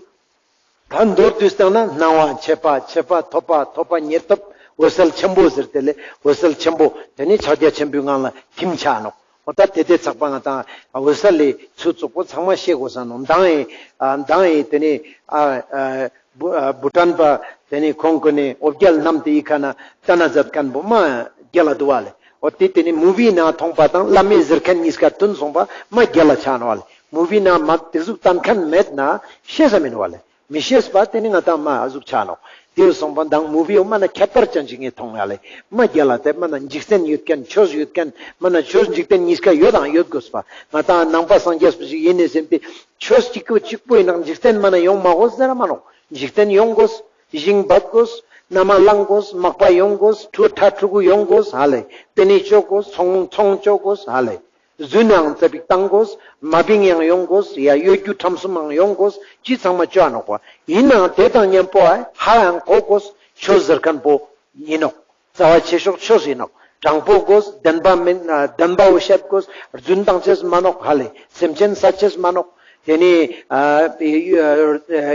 ད་མདོར་བསྡུས་བཏང་ན་སྣང་བ་མཆེད་པ་མཆེད་པ་ཐོབ་པ་ཐོབ་པ་ཉེར་ཐོབ་འོད་གསལ་ཆེན་པོ་ཟེར་ཏེ་ལེ་འོད་གསལ་ཆེན་པོ་དེ་ནི་ཕྱག་རྒྱ་ཆེན་པོའི་ངང་ལ་ཐིམ་ཆ་ནོག། འོ་ད་དེ་དེ་ཚག་པ་ང་ཏང་འོད་གསལ་ལེ་ཚུལ་ཙོགས་པོ་ཚང་མ་ཤེས་དགོས་ས་ནོག། མདང་ཨེ་ཨ་མདང་ཨེ་དེ་ནི་ཨ་ཨ་བུ་ཨ་བུ་ཊན་པ་དེ་ནི་ཁོང་ཀུན་ནི་འོ་བརྒྱལ་རྣམས་དེ་ཨི་ཁ་ན་ལྟ་ན་མཛད་མཁན་པོ་མ་རྒྱལ་ལ་འདུག་བ་ལེ། འོ་དེ་དེ་ནི་མུ་བི་ནང་མཐོང་པ་དང་བླ་མའི་ཟེར་མཁན་གཉིས་ཀ་མཐུན་སོང་པ་མ་རྒྱལ་ལ་ཆ་ནོག་བ་ལེ། མུ་བི་ནང་མ་དེ་ཟུག་ལྟ་མཁན་མེད་ན་ཤེས་ས་མིན་བ་ལེ། མི་ཤེས་པ་དེ་ནི་ང་ཏང་མ་ཨ་ཟུག་ཆ་ནོག། དེ་སོང་པ་མདང་མུ་བི་འོ་མ་ན་ཁྱད་པར་ཅན་ཅིག་ངས་མཐོང་ཡ་ལེ། མ་རྒྱལ་ལ་དེ་མ་ན་འཇིག་རྟེན་ཡོད་མཁན་ཆོས་ཡོད་མཁན་མ་ན་ཆོས་འཇིག་རྟེན་གཉིས་ཀ་ཡོད་དང་ཡོད་དགོས་པ། ང་ཏང་ནང་པ་སངས་རྒྱས་པ་ཞིག་ཡིན་ནི་ཟེར་ཏེ་ཆོས་གཅིག་པོ་གཅིག་པོ་ཡིན་ནང་འཇིག་རྟེན་མ་ན་ཡོང་མ་དགོས་ཟེར་ར་མ་ནོག། འཇིག་རྟེན་ཡོང་དགོས། ཞིང་འབབ་དགོས། ན་མ་ལངས་དགོས། མག་པ་ཡོང་དགོས། ཕྲུ་ཕྲ་ཕྲུ་གུ་ཡོང་དགོས་ཧ་ལེ། པེ་ནེ་ཅོ་དགོས། ཚོང་ཚོང་ཅོ་དགོས་ཧ་ལེ། རྫུན་ནའང་ཙ་པིག་བཏང་དགོས། མ་བིང་ཡང་ཡོང་དགོས། ཡ་གཡོ་སྒྱུ་ཁྲམ་གསུམ་ཡང་ཡོང་དགོས། ཅི་ཚང་མ་ཅོ་འ་ནོག་པ། ཡིན་ནའང་དེ་དང་མཉམ་པོ་ཨ་ཧ་ཡང་གོ་དགོས། ཆོས་ཟེར་མཁན་པོ་ཡིན་ནོག། རྩ་བ་ཆེ་ཤོས་ཆོས་ཡིན་ནོག། དྲང་པོ་དགོས། བདེན་པ་མིན་ཨ་བདེན་པ་བོ་བཤད་དགོས། རྫུན་བཏང་ཅེས་མ་ནོག་ཧ་ལེ། སེམས་ཅན་ས་ཅེས་མ་ནོག། དེ་ནི་ཨ་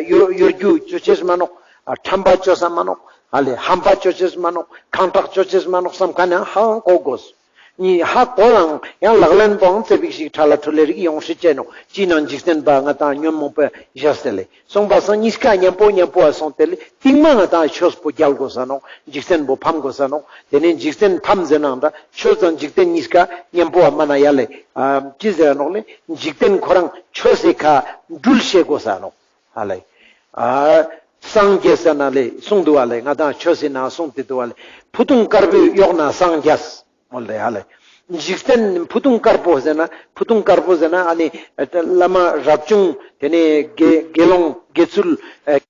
གཡོ་གཡོ་སྒྱུ་ཅོ་ཅེས་མ་ནོག། ཨ་ཁྲམ་པ་ཅོ་ས་མ་ནོག་ཧ་ལེ། ཧམ་པ་ཅོ་ཅེས་མ་ནོག། ཁེངས་དྲེགས་ཅོ་ཅེས་མ་ནོག་བསམ་མཁན་ཡང་ཧ་ཡང་གོ་དགོས། ནི་ཧ་གོ་ལང་ཡང་ལག་ལེན་པོའང་ཙ་པིག་ཞིག་ཁྲ་ལ་ཁྲུ་ལེ་རིག་ཡོང་སྲིད་ཅེ་ནོག། ཅི་ནང་འཇིག་རྟེན་པ་ང་དང་ཉོན་མོངས་པའི་བཞག་སྟེ་ལེ། སོང་པ་སང་གཉིས་ཀ་མཉམ་པོ་མཉམ་པོ་ཨ་སོང་སྟེ་ལེ། སྟིང་མ་ང་དང་ཆོས་པོ་རྒྱལ་དགོས་ས་ནོག། འཇིག་རྟེན་པོ་ཕམ་དགོས་ས་ནོག། དེ་ནི་འཇིག་རྟེན་ཕམ་ཟེར་ནའང་ད་ཆོས་དང་འཇིག་རྟེན་གཉིས་ཀ་མཉམ་པོ་ཨ་མ་ན་ཡ་ལེ། ཨ་ཅི་ཟེར་ནོག་ལེ། འཇིག་རྟེན་ཁོ་རང་ཆོས་སི་ཁ་འགྲུལ་ཤེས་དགོས་ས་ནོག་ཧ་ལེ། ཨ་སངས་རྒྱས་ས་ན་ལེ་གསུངས་འདུག་བ་ལེ། ང་དང་ཆོས་སི་ནང་གསུངས་ཏེ་འདུག་བ་ལེ། ཕུ་ཐུང་དཀར་པོའི་གཡོག་ན་སངས་རྒྱས། མོལ་ཏེ་ཧ་ལེ། འཇིག་རྟེན་ཕུ་ཐུང་དཀར་པོ་ཟེར་ན་ཕུ་ཐུང་དཀར་པོ་ཟེར་ན་ཨ་ནི་བླ་མ་རབ་བྱུང་དེ་ནས་དགེ་དགེ་སློང་དགེ་ཚུལ་ཨ་